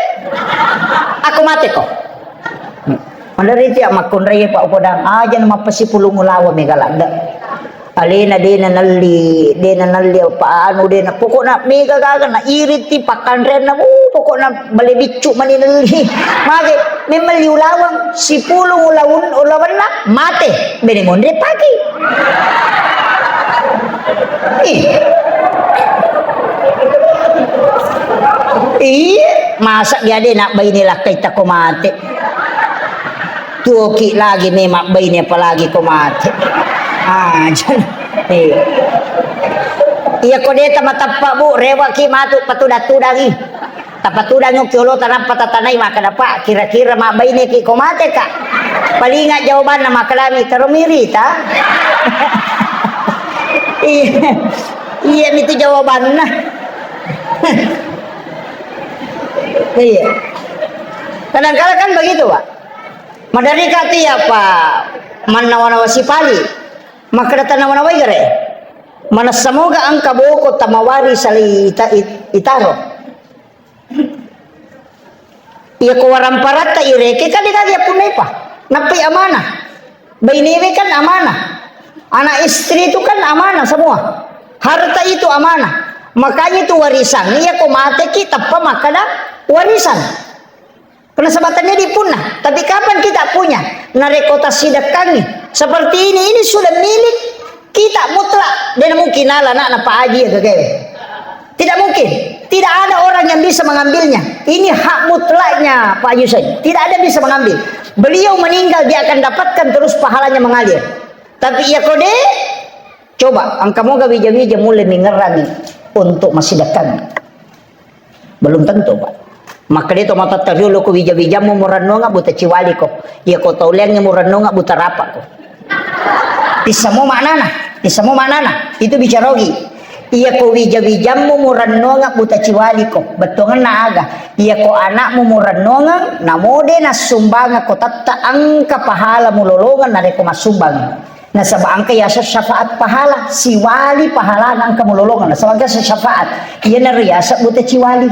Aku mate ko. Maderri tia makkunrai Pak Upodang, aja na mappasipulung ulawa mega ladde. Alena dena nelli, dena nelli apa anu dena pokokna mega gaga na iriti pakkanrenna uh, pokokna bale biccu mani nelli. Mage memelli ulawang sipulung ulaun ulawanna mate bene monre pagi. Ih. Iya, masa dia de nak baine lakkai tako mate. Tuoki lagi memang baine apalagi ko mate. Ah, jan. Iya. Iya ko deta matappa Bu, rewaki matu patuda-tudangi. Tapatudangi ki olo tanappa tatanai maka dapat kira-kira mabbaine ki ko mate ka. Palinga jawabanna makalami taro mirita. Iya. Iya itu jawabanna. Iya. Kadang-kadang kan begitu, Pak. Maderri kati apa mannawa-nawa sipali. Makkeda tanawa-nawai gare. Manessa moga engka boko tamawari sali ita-, it-, itaro. Iya ko waramparatta ireke kan dikagi appunnaipa. Nappai amanah. Bainewe kan amanah. Anak istri itu kan amanah semua. Harta itu amanah. Makanya itu warisan. Iya ko mateki tappa makkeda warisan. Karena sabatannya di punna. Tapi kapan kita punya? Narekko tassidekkangi. Seperti ini, ini sudah milik kita mutlak. Dia mungkin ala anakna Pak Haji ya, Kak. Tidak mungkin. Tidak ada orang yang bisa mengambilnya. Ini hak mutlaknya Pak Haji Hussein. Tidak ada yang bisa mengambil. Beliau meninggal, dia akan dapatkan terus pahalanya mengalir. Tapi iya kode, coba, engka moga wija-wija mulai mengerami untuk massidekkangi. Belum tentu, Pak. Makkeda to matotta riolo ko wija-wijammu murennonga buta ciwaliko. Iya ko tauleangnge murennonga buta rapako. Tissamo maknana, tissamo maknana. Itu bicara ogi. Iya ko wija-wijammu murennonga buta ciwaliko. Bettuangenna aga. Iya ko anakmu murennonga namode nassumbanga ko tatta engka pahala mulolonga narekko massumbang. Nasaba engka yaseng syafaat pahala, siwali pahalana engka mulolongan. Nasaba engka syafaat. Iyanaro yaseng buta ciwali.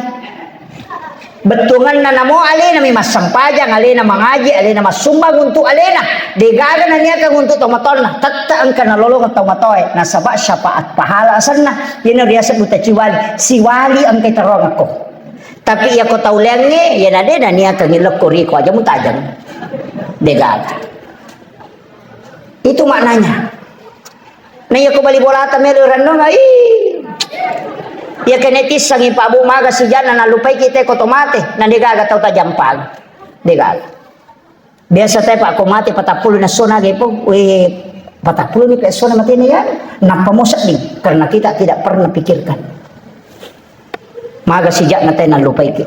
Bettuangenna namo alena mi massempajang, alena mangaji, alena massumbang untuk alena. Degaga naniakang untuk tomatoanna. Tette engka nalolongeng tomatoae. Nasaba syafaat pahala asenna. Iyanaro yaseng buta ciwali. Siwali engka iterongekko. Tapi iya ko tauleangnge, iyana de naniakang ilekko riko aja mutajang. Degaga. Itu maknanya. Nah, iya ko bali bolata melo rennonga, ih. Iya kene tissangi Pak Bu, maga sijana nallupai kita ko to mate, na degaga tau tajampang. Degaga. Biasa te Pak ko mate patappulo na sona gepo, we patappulo ni pe sona mate ni ya, nappa mo sedding, karena kita tidak pernah pikirkan. Maga sijana te nallupaiki.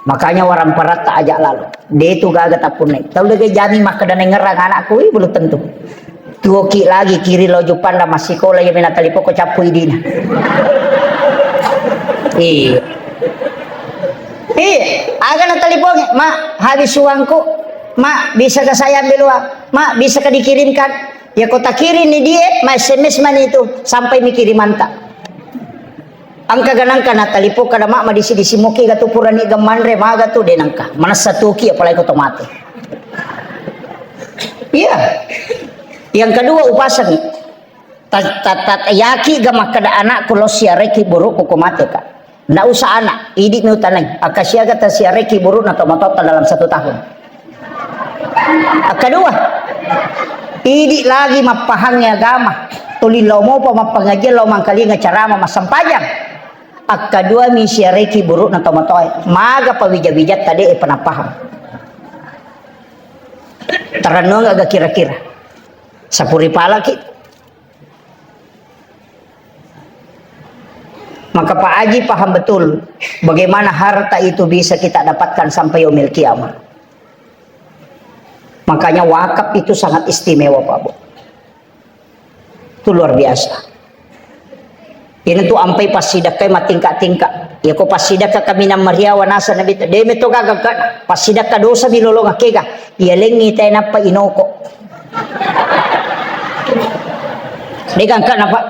Makanya waramparatta aja lalo. De tu gaga tappunnai. Tau lagi jami makkeda nengerang anakku, ih, belum tentu. Tuoki lagi kiri lo jupanda massikola ya mena talipoko cappu idina. Iya. Iya, aga na talipongi, "Ma, habis uangku. Ma, bisakah saya ambil uang? Ma, bisakah dikirimkan?" Ya ko takirim ni dia, ma S M S mani itu sampai mi kirimanta. Engka ganangka na talipo kada ma madisi-disi moki ga tu purani ga manre maga tu de nangka. Manessa tuki apalagi ko to mate. Iya. Yang kedua upasangi. Ta-, ta-, ta-, yaki ga makkeda anakku lo siareki buruk ko mate ka. Ndak usah anak, idi mi utanai. Akka siaga ta siareki buruk na to matotta dalam satu tahun. Kedua, idi lagi mappahangngi agama. Tuli lao mopa mappangajian, lao mangkalinga carama, massempajang. Akkadua mi siareki burukna tomatoae. Maga pawija-wijatta de panappahang. Tarennuang aga kira-kira. Sapuri palaki. Maka Pak Haji paham betul bagaimana harta itu bisa kita dapatkan sampai yaumil kiamah. Makanya wakaf itu sangat istimewa, Pak Bu. Itu luar biasa. Ini tuh ampai passidakkai matingka-tingka. Ya ko passidakka kaminang mariawa nasa Nabi, de meto gaga kana. Passidakka dosa bilolong kega. Iya lengi te nappa inoko. De gangka napa?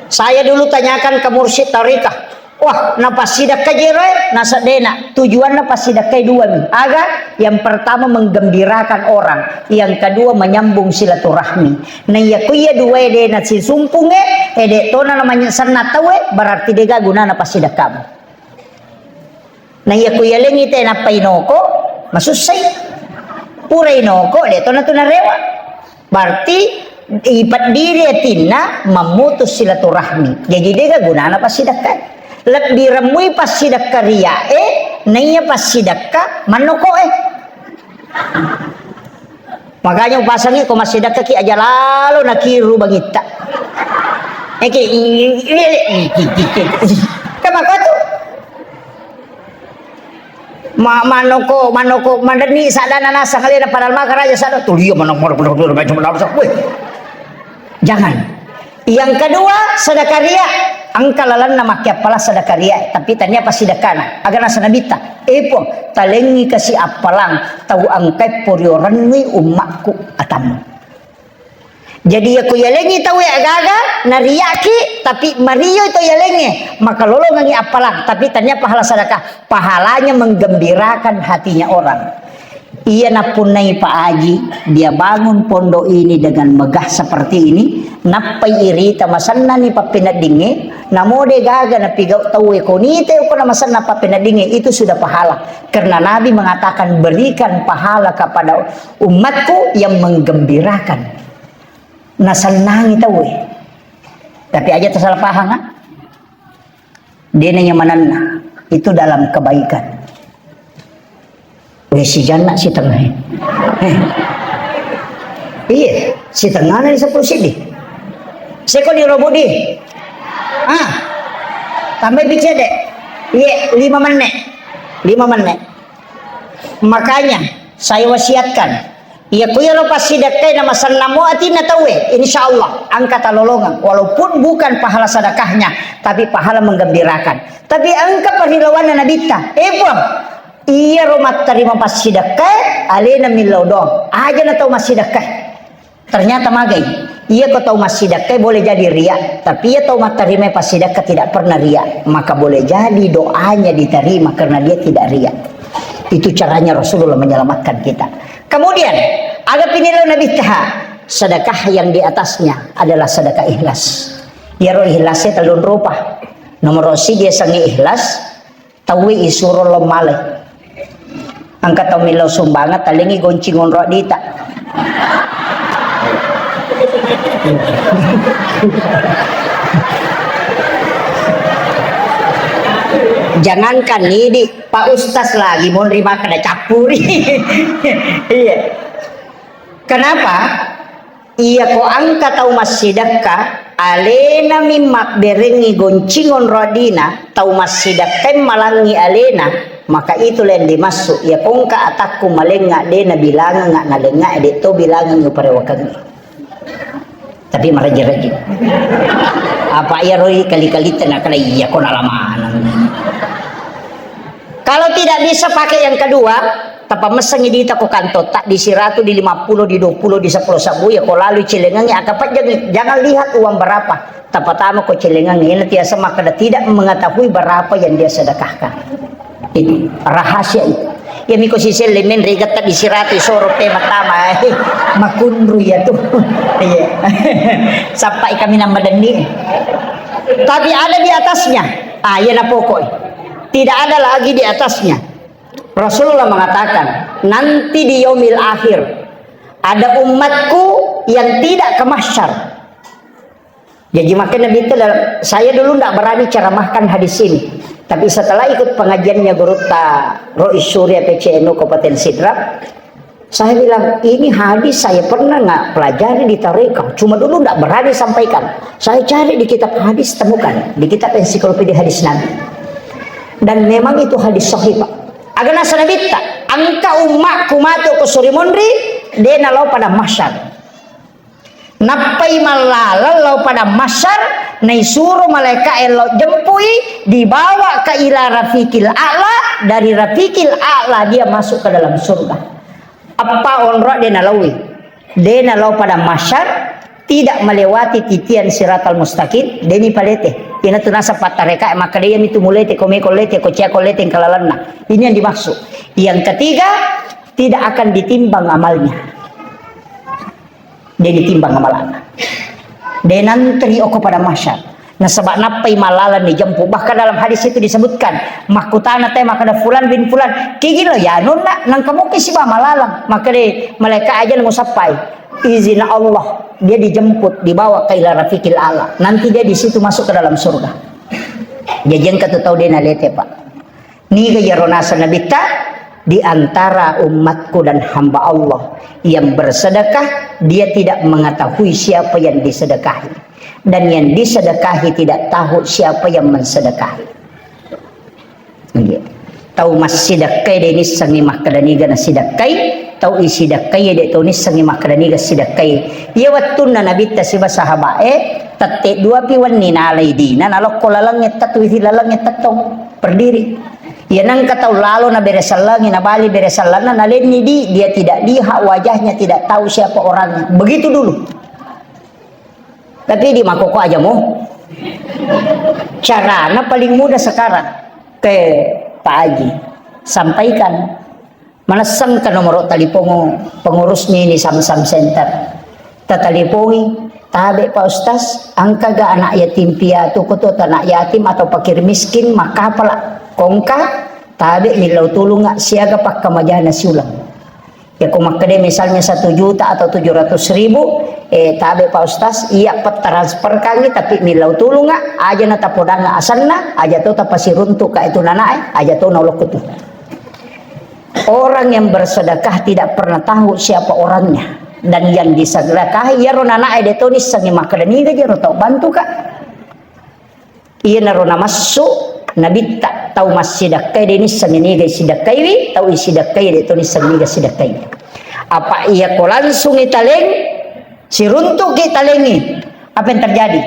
Saya dulu tanyakan ke mursyid tarikah. Wah, na passidakka jero e, na seddena. Tujuanna passidakkai dua mi. Aga? Yang pertama menggembirakan orang, yang kedua menyambung silaturahmi. Na iya ku iya dua e de na sisumpunge, e de tona na manyesanna tau e, berarti dega gunana passidakkamu. Na iya ku yalengi te nappa inoko, masussai. Pura inoko, de tona tu narewa. Berarti ipeddiri atinna memutus silaturahmi. Jadi dega gunana passidakka. Lebbi remmui passidakka ria e, naiya passidakka mannoko e. Makanya upasangi ko massidakka ki aja lalo nakiru bangitta. Eki, kan maka tu. Ma-, manoko, manoko, madenni sadana nasang alena padahal maka raja sada tulia manok, manok, manok, manok, manok, manok, weh. Jangan. Yang kedua, sedekah ria. Engka lalenna makkeappalang sedekah ria, tapi tania passidekana. Aga nasa Nabitta, "Eh Puang, talengi kasi appalang tau engkai porio rennui ummakku atammu." Jadi, iya ku yalengi tauwe agaga, nariaki, tapi mario to yalengi, maka lolongangi appalang, tapi tania pahala sedekah, pahalanya menggembirakan hatinya orang. Iya nappunnai Pak Haji, dia bangun pondok ini dengan megah seperti ini, nappai irita masennani pappeneddingnge, namo de gaga napigau tauwe konite ko namasenna pappeneddingnge, itu sudah pahala. Karena Nabi mengatakan, "Berikan pahala kepada umatku yang menggembirakan." Nasennangi tauwe. Tapi aja tersalah paham, ha? Dena nyamananna. Itu dalam kebaikan. Weh, sijanna sitengah. Eh. Iya, sitengah na sepuluh sidi. Seko di robot di. Ah. Tambah bicede. Iya, lima menit. Lima menit. Makanya saya wasiatkan, iya ku iyaro passidekkai na masennamo atinna tauwe, insya Allah engka talolongeng, walaupun bukan pahala sedekahnya, tapi pahala menggembirakan. Tapi engka parilawanna Nabitta, eh Puang, iyaro mattarima passidekkai alena millau doang, aja na tau massidekkai. Ternyata magai. Iya ko tau massidekkai boleh jadi ria, tapi iya tau mattarima passidekka tidak pernah ria, maka boleh jadi doanya diterima karena dia tidak ria. Itu caranya Rasulullah menyelamatkan kita. Kemudian, aga pinilau Nabitta, sedekah yang di atasnya adalah sedekah ikhlas. Iyaro ikhlasnya telung rupa. Nomor siji dia sangi ikhlas, tauwe isuro lo male. Engka tau millau sumbangan, talengi goncing onro dita. Jangankan idi, Pak Ustaz lagi monri makkeda cappuri. Iya. Kenapa? Iya ko engka tau massidekka, alena mi mabberengngi goncing onro adina, tau massidekka malangngi alena, maka itulah yang dimaksud, iya ko engka atakku malengnga, de nabilangengnga, nalengnga, de to bilangengngi uparewakengngi. Tapi maraji-raji. Apa iya roi kali-kali tena kada iya ko nalamaneng. Kalau tidak bisa pakai yang kedua, tapamessengi dita ko kantor, tak di seratus, di lima puluh, di dua puluh, di sepuluh sabu, ya ko lalu cilengangi, aka pajang, jangan lihat uang berapa. Tapatama ko cilengangi, ini tiasa makkeda tidak mengetahui berapa yang dia sedekahkan. Itu rahasia itu. Ya miko siselle men regata di seratus soro pe matama, eh, makunru ya tuh. Iya. Sampai kami nambah deni. Tapi ada di atasnya. Ah, iya na pokok. Tidak ada lagi di atasnya. Rasulullah mengatakan, nanti di yaumil akhir ada umatku yang tidak ke mahsyar. Jadi makanya Nabi itu dalam, saya dulu ndak berani ceramahkan hadis ini. Tapi setelah ikut pengajiannya Gurutta Rois Surya P C N U Kabupaten Sidrap, saya bilang, "Ini hadis saya pernah nggak pelajari di tarekat. Cuma dulu nggak berani sampaikan. Saya cari di kitab hadis, temukan. Di kitab ensiklopedia hadis Nabi." Dan memang itu hadis sahih, Pak. Agana sanabitta, engka ummakku matu ko suri monri, de nalo pada mahsyar. Nappai mallalang lao pada mahsyar, naisuro malaika'e lao jempui, dibawa ke ila rafiqil a'la, dari rafiqil a'la dia masuk ke dalam surga. Appa onro de nalaui. De nalao pada mahsyar, tidak melewati titian siratal mustaqim, de ni palete. Ina tu nasa pattareka, maka de mi tu mulete, kome kolete, kocia kolete, kalalanna. Ini yang dimaksud. Yang ketiga, tidak akan ditimbang amalnya. De ditimbang amalana. De nantri oko pada mahsyar. Nasaba nappai malalang ni jempu. Bahkan dalam hadis itu disebutkan, makkutana te makkeda fulan bin fulan, "Kigi lo ya nonna, nangka muki siba malalang?" Maka de malaikat aja nang usappai. Izin Allah, dia dijemput, dibawa ke ila rafiqil a'la. Nanti dia di situ masuk ke dalam surga. Jadi engka tu tau de nalete, Pak. Niga iyaro naseng Nabitta, di antara umatku dan hamba Allah yang bersedekah, dia tidak mengetahui siapa yang disedekahi. Dan yang disedekahi tidak tahu siapa yang mensedekahi. Nggih. Tau massidekkai de nissengngi makkeda niga nasidekkai, tau isidekkai de to nissengngi makkeda niga sidekkai. Iya wettunna Nabitta siba sahabae, tette dua pi wenni nalai dina, nalokko lalengnge tatu isi lalengnge tettong berdiri. Iya nengka tau lalo na bere sellengi, na bali bere sellenna, nalenni di, dia tidak lihat wajahnya, tidak tahu siapa orangnya. Begitu dulu. Tapi di makoko aja mo. Carana paling mudah sekarang ke Pak Haji. Sampaikan. Manessengka nomoro talipong pengurusnya ini Samsam Center. Tatalipongi, "Tabe Pak Ustaz, engkaga anak yatim piatu, kutu anak yatim atau fakir miskin, makapala kongka, tabe millau tulunga siaga pakkamajana siulang." Ya ko makkeda misalnya satu juta atau tujuh ratus ribu, eh, tabe Pak Ustaz, iya petransfer kangi tapi millau tulunga, aja na tapodanga asanna, aja to tapasiruntu ka itu nanae, aja to naulokku tu. Orang yang bersedekah tidak pernah tahu siapa orangnya. Dan yang disedekahi, iyaro nanae de to nissengi makkeda niga jero tau bantu ka. Iyanaro namassu Nabitta, tau massidekkai de nissengi niga sidekkaiwi, tau isidekkai de to nissengi niga sidekkaiwi. Apa iya ko langsung italeng, siruntuki talengi, apa yang terjadi?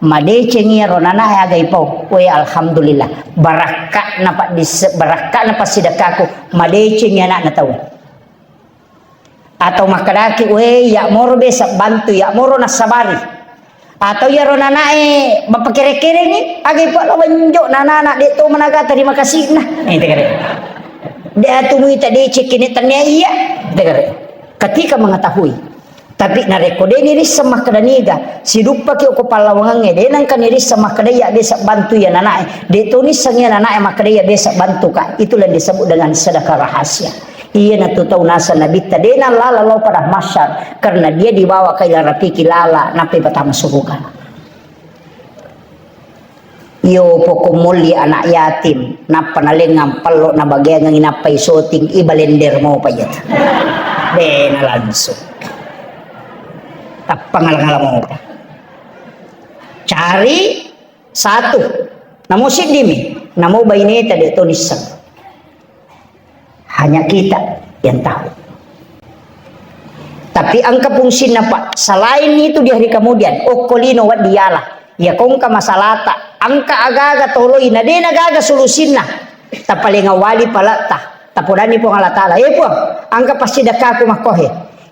Madecengi iyaro nanae aga ipau. We, alhamdulillah. Barakka'na pa dis-, barakka'na passidekkaku. Madecengi anakna tau. Atau makkedaki, "We, iya moro besa bantu, iya moro nassabari." Atau iyaro nanae mappakere-kerengi, aga ipau la wenjo nanana de to managa terima kasihna. Eh, tegare. De atu muita decekki ne tania iya. Tegare. Ketika mengetahui. Tapi narekko de nirisseng makkeda niga, siduppaki okko pallawangengnge, de nengka nirisseng makkeda iya besa bantu iya nanae, de to nisseng iya nanae makkeda iya besa bantu ka. Itulah yang disebut dengan sedekah rahasia. Iyanatu tau naseng Nabitta de nallala lao pada mahsyar karena dia dibawa ke ila rafiqil a'la, nappai patama suruga. Iyo poko molli anak yatim, nappa nalengang pello nabageangengi nappa isoting, ibalender mopa iya. Bena langsung. Tappa ngala-ngala mopa. Cari satu. Namo siddimi, namo baineta de to nisseng. Hanya kita yang tahu. Tapi engka fungsinna, Pak. Selain itu di hari kemudian, okko lino wedding yala. Iya kongka masalata, engka aga-aga toloi, na de na gaga solusinna. Tapaleng awali paletta. Tapodanni Puang Allah Taala, "Eh, Puang, engka passidekkaku makkohe.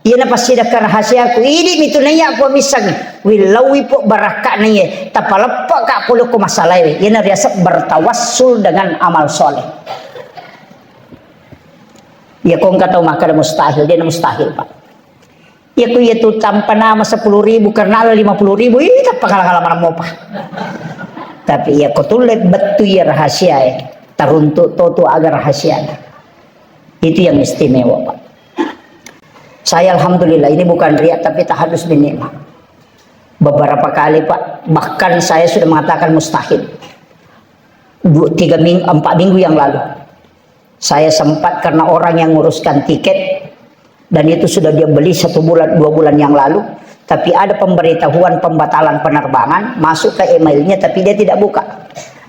Iyana passidekka rahasiaku, idi mitu naiya Puang missengi. Willauwi Puang barakka'na iye. Tapaleppa ka pole ko masalae. Iyana riaseng bertawassul dengan amal soleh." Iya kongka tau makkeda mustahil, de na mustahil, Pak. Iya ku iya tu tanpa nama sepuluh ribu karena ada lima puluh ribu, ih, tappa kala-kala maneng mopa. Tapi iya ko tulle bettu iya rahasiae, taruntuk to tu aga rahasiana. Itu yang istimewa, Pak. Saya alhamdulillah, ini bukan riak tapi tahadus bin nikmah. Beberapa kali, Pak, bahkan saya sudah mengatakan mustahil. Dua, tiga minggu, empat minggu yang lalu. Saya sempat karena orang yang nguruskan tiket, dan itu sudah dia beli satu bulan, dua bulan yang lalu, tapi ada pemberitahuan pembatalan penerbangan masuk ke emailnya, tapi dia tidak buka.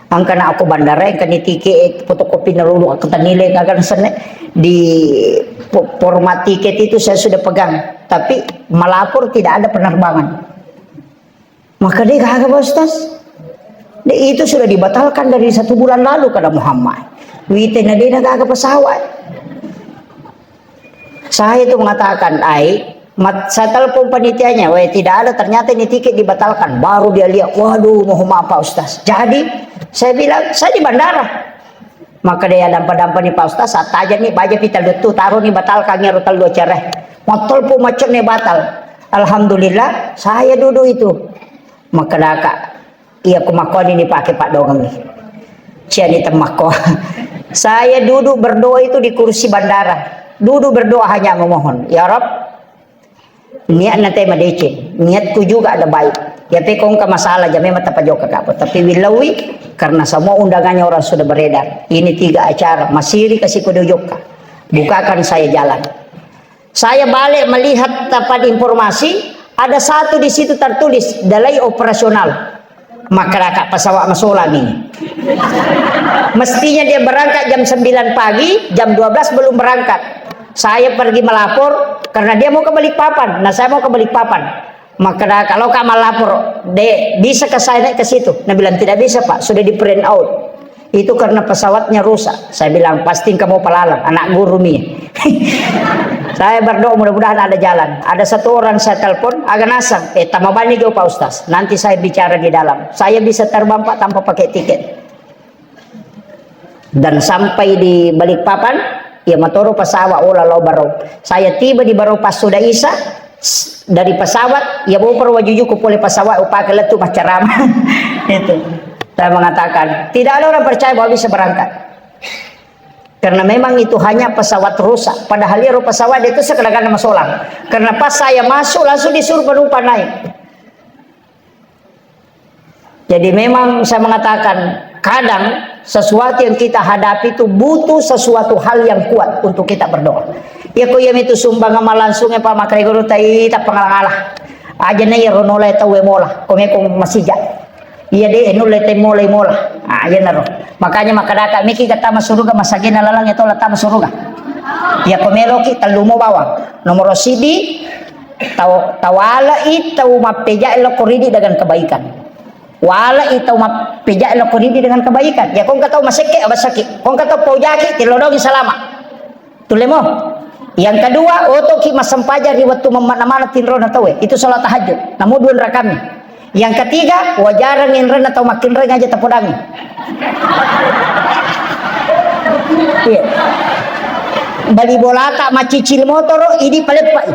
Angkana aku bandara, angkani tiket, fotokopi nalulu, aku tanile, akan sene di po-, format tiket itu saya sudah pegang, tapi melapor tidak ada penerbangan. Maka dia gaga, Pak Ustaz. Dia itu sudah dibatalkan dari satu bulan lalu, kata Muhammad. Wite na dia gaga pesawat. Saya itu mengatakan, "Ai, mat-," saya telepon panitianya, "Weh, tidak ada, ternyata ini tiket dibatalkan." Baru dia lihat, "Waduh, mohon maaf, Pak Ustaz." Jadi, saya bilang, "Saya di bandara." Maka dia dampa-dampa ni, "Pak Ustaz, saat aja ni baja pita lutu, taruh ni batalkan ero tellu acara." Mattelpon macet ni batal. Alhamdulillah, saya duduk itu. Makkedaka, iya, ko makkuani ni pake paddoangengngi. Ciani temmakko. Saya duduk berdoa itu di kursi bandara. Duduk berdoa hanya memohon, "Ya Rabb, niatna te madeceng, niatku juga ada baik. Ya te kongka masalah, jame mata pajokka kapo. Tapi willaui, karena semua undangannya orang sudah beredar. Ini tiga acara, masiri kasih kode jokka. Bukakan saya jalan." Saya balik melihat tempat informasi, ada satu di situ tertulis, "Delay operasional." Makkedaka, "Pesawat masolang ini." Mestinya dia berangkat jam sembilan pagi, jam dua belas belum berangkat. Saya pergi melapor, karena dia mau ke Balikpapan, nah saya mau ke Balikpapan. Makkedaka, "Loka mallaporo, de, bisaka saya naik ke situ?" Nabilang, "Tidak bisa, Pak, sudah di print out. Itu karena pesawatnya rusak." Saya bilang, "Pasti engka mau pelalang, anak guru mi." Saya berdoa mudah-mudahan ada jalan. Ada satu orang saya telepon, "Aga naseng?" "Eh, tamabani jo, Pak Ustaz. Nanti saya bicara di dalam. Saya bisa terbang, Pak, tanpa pakai tiket." Dan sampai di Balikpapan, iya matoro pesawat ola lao Barau. Saya tiba di Barau pas sudah Isya, s-, dari pesawat, iya boparo wajujuku pole pesawat, upake lettu maccarama. Itu. Saya mengatakan, tidak ada orang percaya bahwa bisa berangkat. Karena memang itu hanya pesawat rusak. Padahal iyaro pesawat itu sekedar masolang. Karena pas saya masuk, langsung disuruh penumpang naik. Jadi memang saya mengatakan, kadang sesuatu yang kita hadapi itu butuh sesuatu hal yang kuat untuk kita berdoa. Iya ko iya mitu sumbangan malangsung, Pak, makare guru tai tappa ngala-ngala. Aja na iya ro nolai tau e mola, ko meko masija. Iya de, nulle te mola-mola. Ah, iya naro. Makanya makkedaka miki ka tama suruga, masagena lalang itu la tama suruga. Iya ko meloki tellu mo bawang. Nomor sidi, tau-, tawalai tau mappeja lokko ridi dengan kebaikan. Walai tau mappeja lokko ridi dengan kebaikan. Ya, kongka tau masekke, abasaki. Kongka tau paujaki, tilodongi salama. Tullemo. Yang kedua, otoki massempajang ri wettu mammanna-manna tinrona tauwe. Itu salat tahajud. Namo dua rakami. Yang ketiga, wajarang inrenna tau makkinreng aja tapodangi. Iya. Bali bolata macicil motoro, idi paleppai.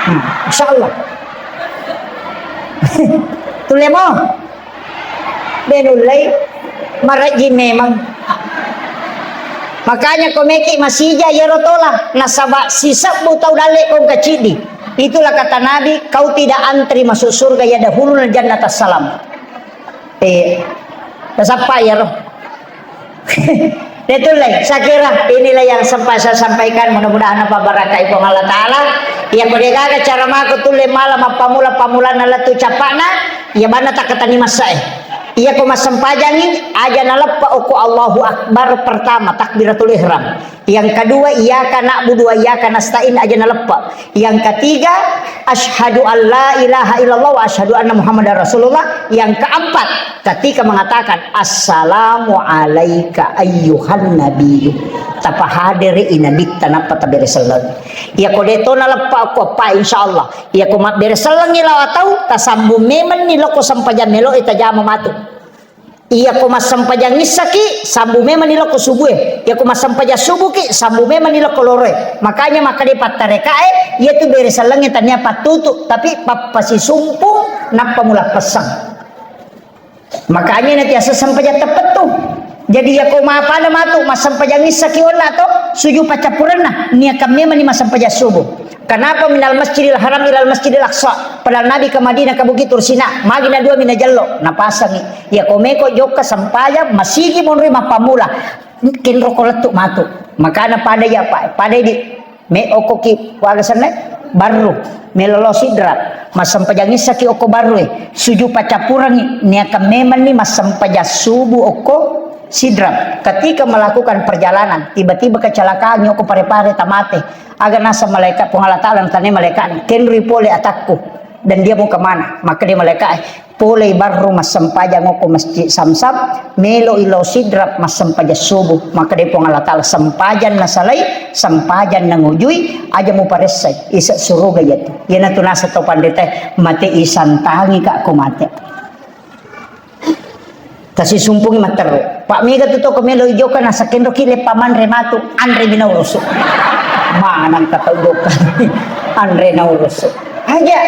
Hmm, insyaallah. Tullemo. Benullai. Marajin memang. Makanya ko meki masija iyaro tola, nasaba sisebbu tau dalle kongka ciddi. Itulah kata Nabi, "Kau tidak antri masuk surga, ya dahulul jannata salam." Eh, Tasappa iyaro. Detulle, saya kira inilah yang sempat saya sampaikan. Mudah-mudahan apa barakai Puang Allah Ta'ala. Iya, ko degaga cara mako tulle mala mappamula-pamulana lettu cappana, iya banna takkatani massae. Iya ko massempajangi, aja naleppa okko Allahu Akbar pertama, takbiratul ihram. Yang kedua, iyyaka na'budu wa iyyaka nasta'in, aja naleppa. Yang ketiga, asyhadu an la ilaha illallah wa asyhadu anna Muhammadar Rasulullah. Yang keempat, ketika mengatakan, "Assalamu alaika ayyuhan nabiyyu." Tapahadere i nabitta nappa tabere selleng. Iya ko de to naleppa okko eppa, insyaallah. Iya ko mabbere sellengi lao atau tasambung memenni lokko sempajang melo e tajama matu. Iya ko massempajang issaki, sambu memenni lokko subue. Iya ko massempajang subuki, sambu memenni lokko loroe. Makanya makkeda pattarekae, iya tu bere sellengnge tania pattutu, tapi pappasisumpung nappa mulappessang. Makanya natiaseng sempajang teppettu. Jadi iya ko mapada matu massempajang issaki onna to, suju paccappurenna, niakan memenni massempajang subuh. Kenapa minal Masjidil Haram ilal Masjidil Aqsa? Padahal Nabi ke Madinah, ke Bukit Tursina, magi na dua mina jello, napasangi. Iya ko meko jokka sempajang, masigi monroi mappamula. Kenro ko lettu matu. Makana pada iya, Pak, pada di me okko ki waga senne, barru, melolo sidra, massempajang issaki okko barru e, suju paccappurengi, niakan memenni massempajang subuh okko sidra. Ketika melakukan perjalanan, tiba-tiba kecelakaan, nyoko pare-pare tamate. Aga naseng malaikat Puang Allah Ta'ala, natanya malaikat, "Kenroi pole atakku, dan dia mau kemana?" Makkeda malaikat, "Polei barru massempajang okko Masjid Samsam, meloi lao Sidrap massempajang subuh." Makkeda Puang Allah Ta'ala, "Sempajang nasalai, sempajang nangujui, aja muparessai, ise suruga iyatu." Iyanatu naseng tau panrita, mate isantangi ka ko mate. Tasisumpungi matteru. Pak, mega tu toko melo ijoka, nasakenroki leppa manre matu, anre mi naurusu. Manang katau joka. Anre naurusu. Aja.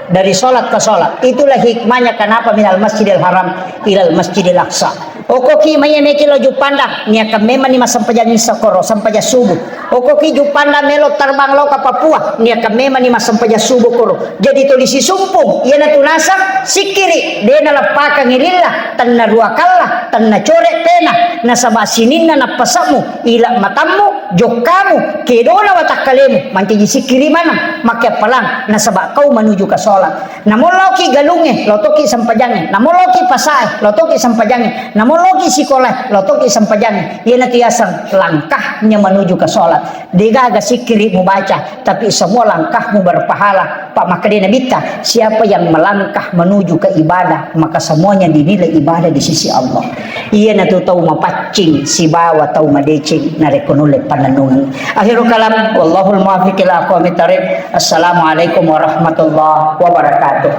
Dari sholat ke sholat. Itulah hikmahnya kenapa minal Masjidil Haram ilal Masjidil Aqsa. Okoki maiya meki lo Juppandang, niakan memang ni massempajang issa koro, sempajang subuh. Okoki Juppandang melo tarbang lao ka Papua, niakan memang ni massempajang subuh koro. Jadi tuli sisumpung, iyanatu naseng sikkiri, de naleppakangi lillah, tennaruakalla, tennacore pena, nasaba sininna nappasemmu, ila matammu, jokkamu, kedona watakkalemu, mancaji sikkiri maneng, makkappalang, nasaba kau manuju ka sholat. Namolloki galungnge, lotoki sempajangnge. Namolloki pasae, lotoki sempajangnge. Namolloki sikolae, lotoki sempajangnge. Iyanatu yaseng langkahnya menuju ke sholat. Degaga sikkiri mubaca, tapi semua langkahmu berpahala. Pak, makkedai Nabitta, siapa yang melangkah menuju ke ibadah, maka semuanya dinilai ibadah di sisi Allah. Iyanatu tau mapaccing sibawa tau madeceng narekko nulle pannennungi. Akhirul kalam, wallahul muwaffiq ila aqwamit thariq. Assalamualaikum warahmatullahi wabarakatuh.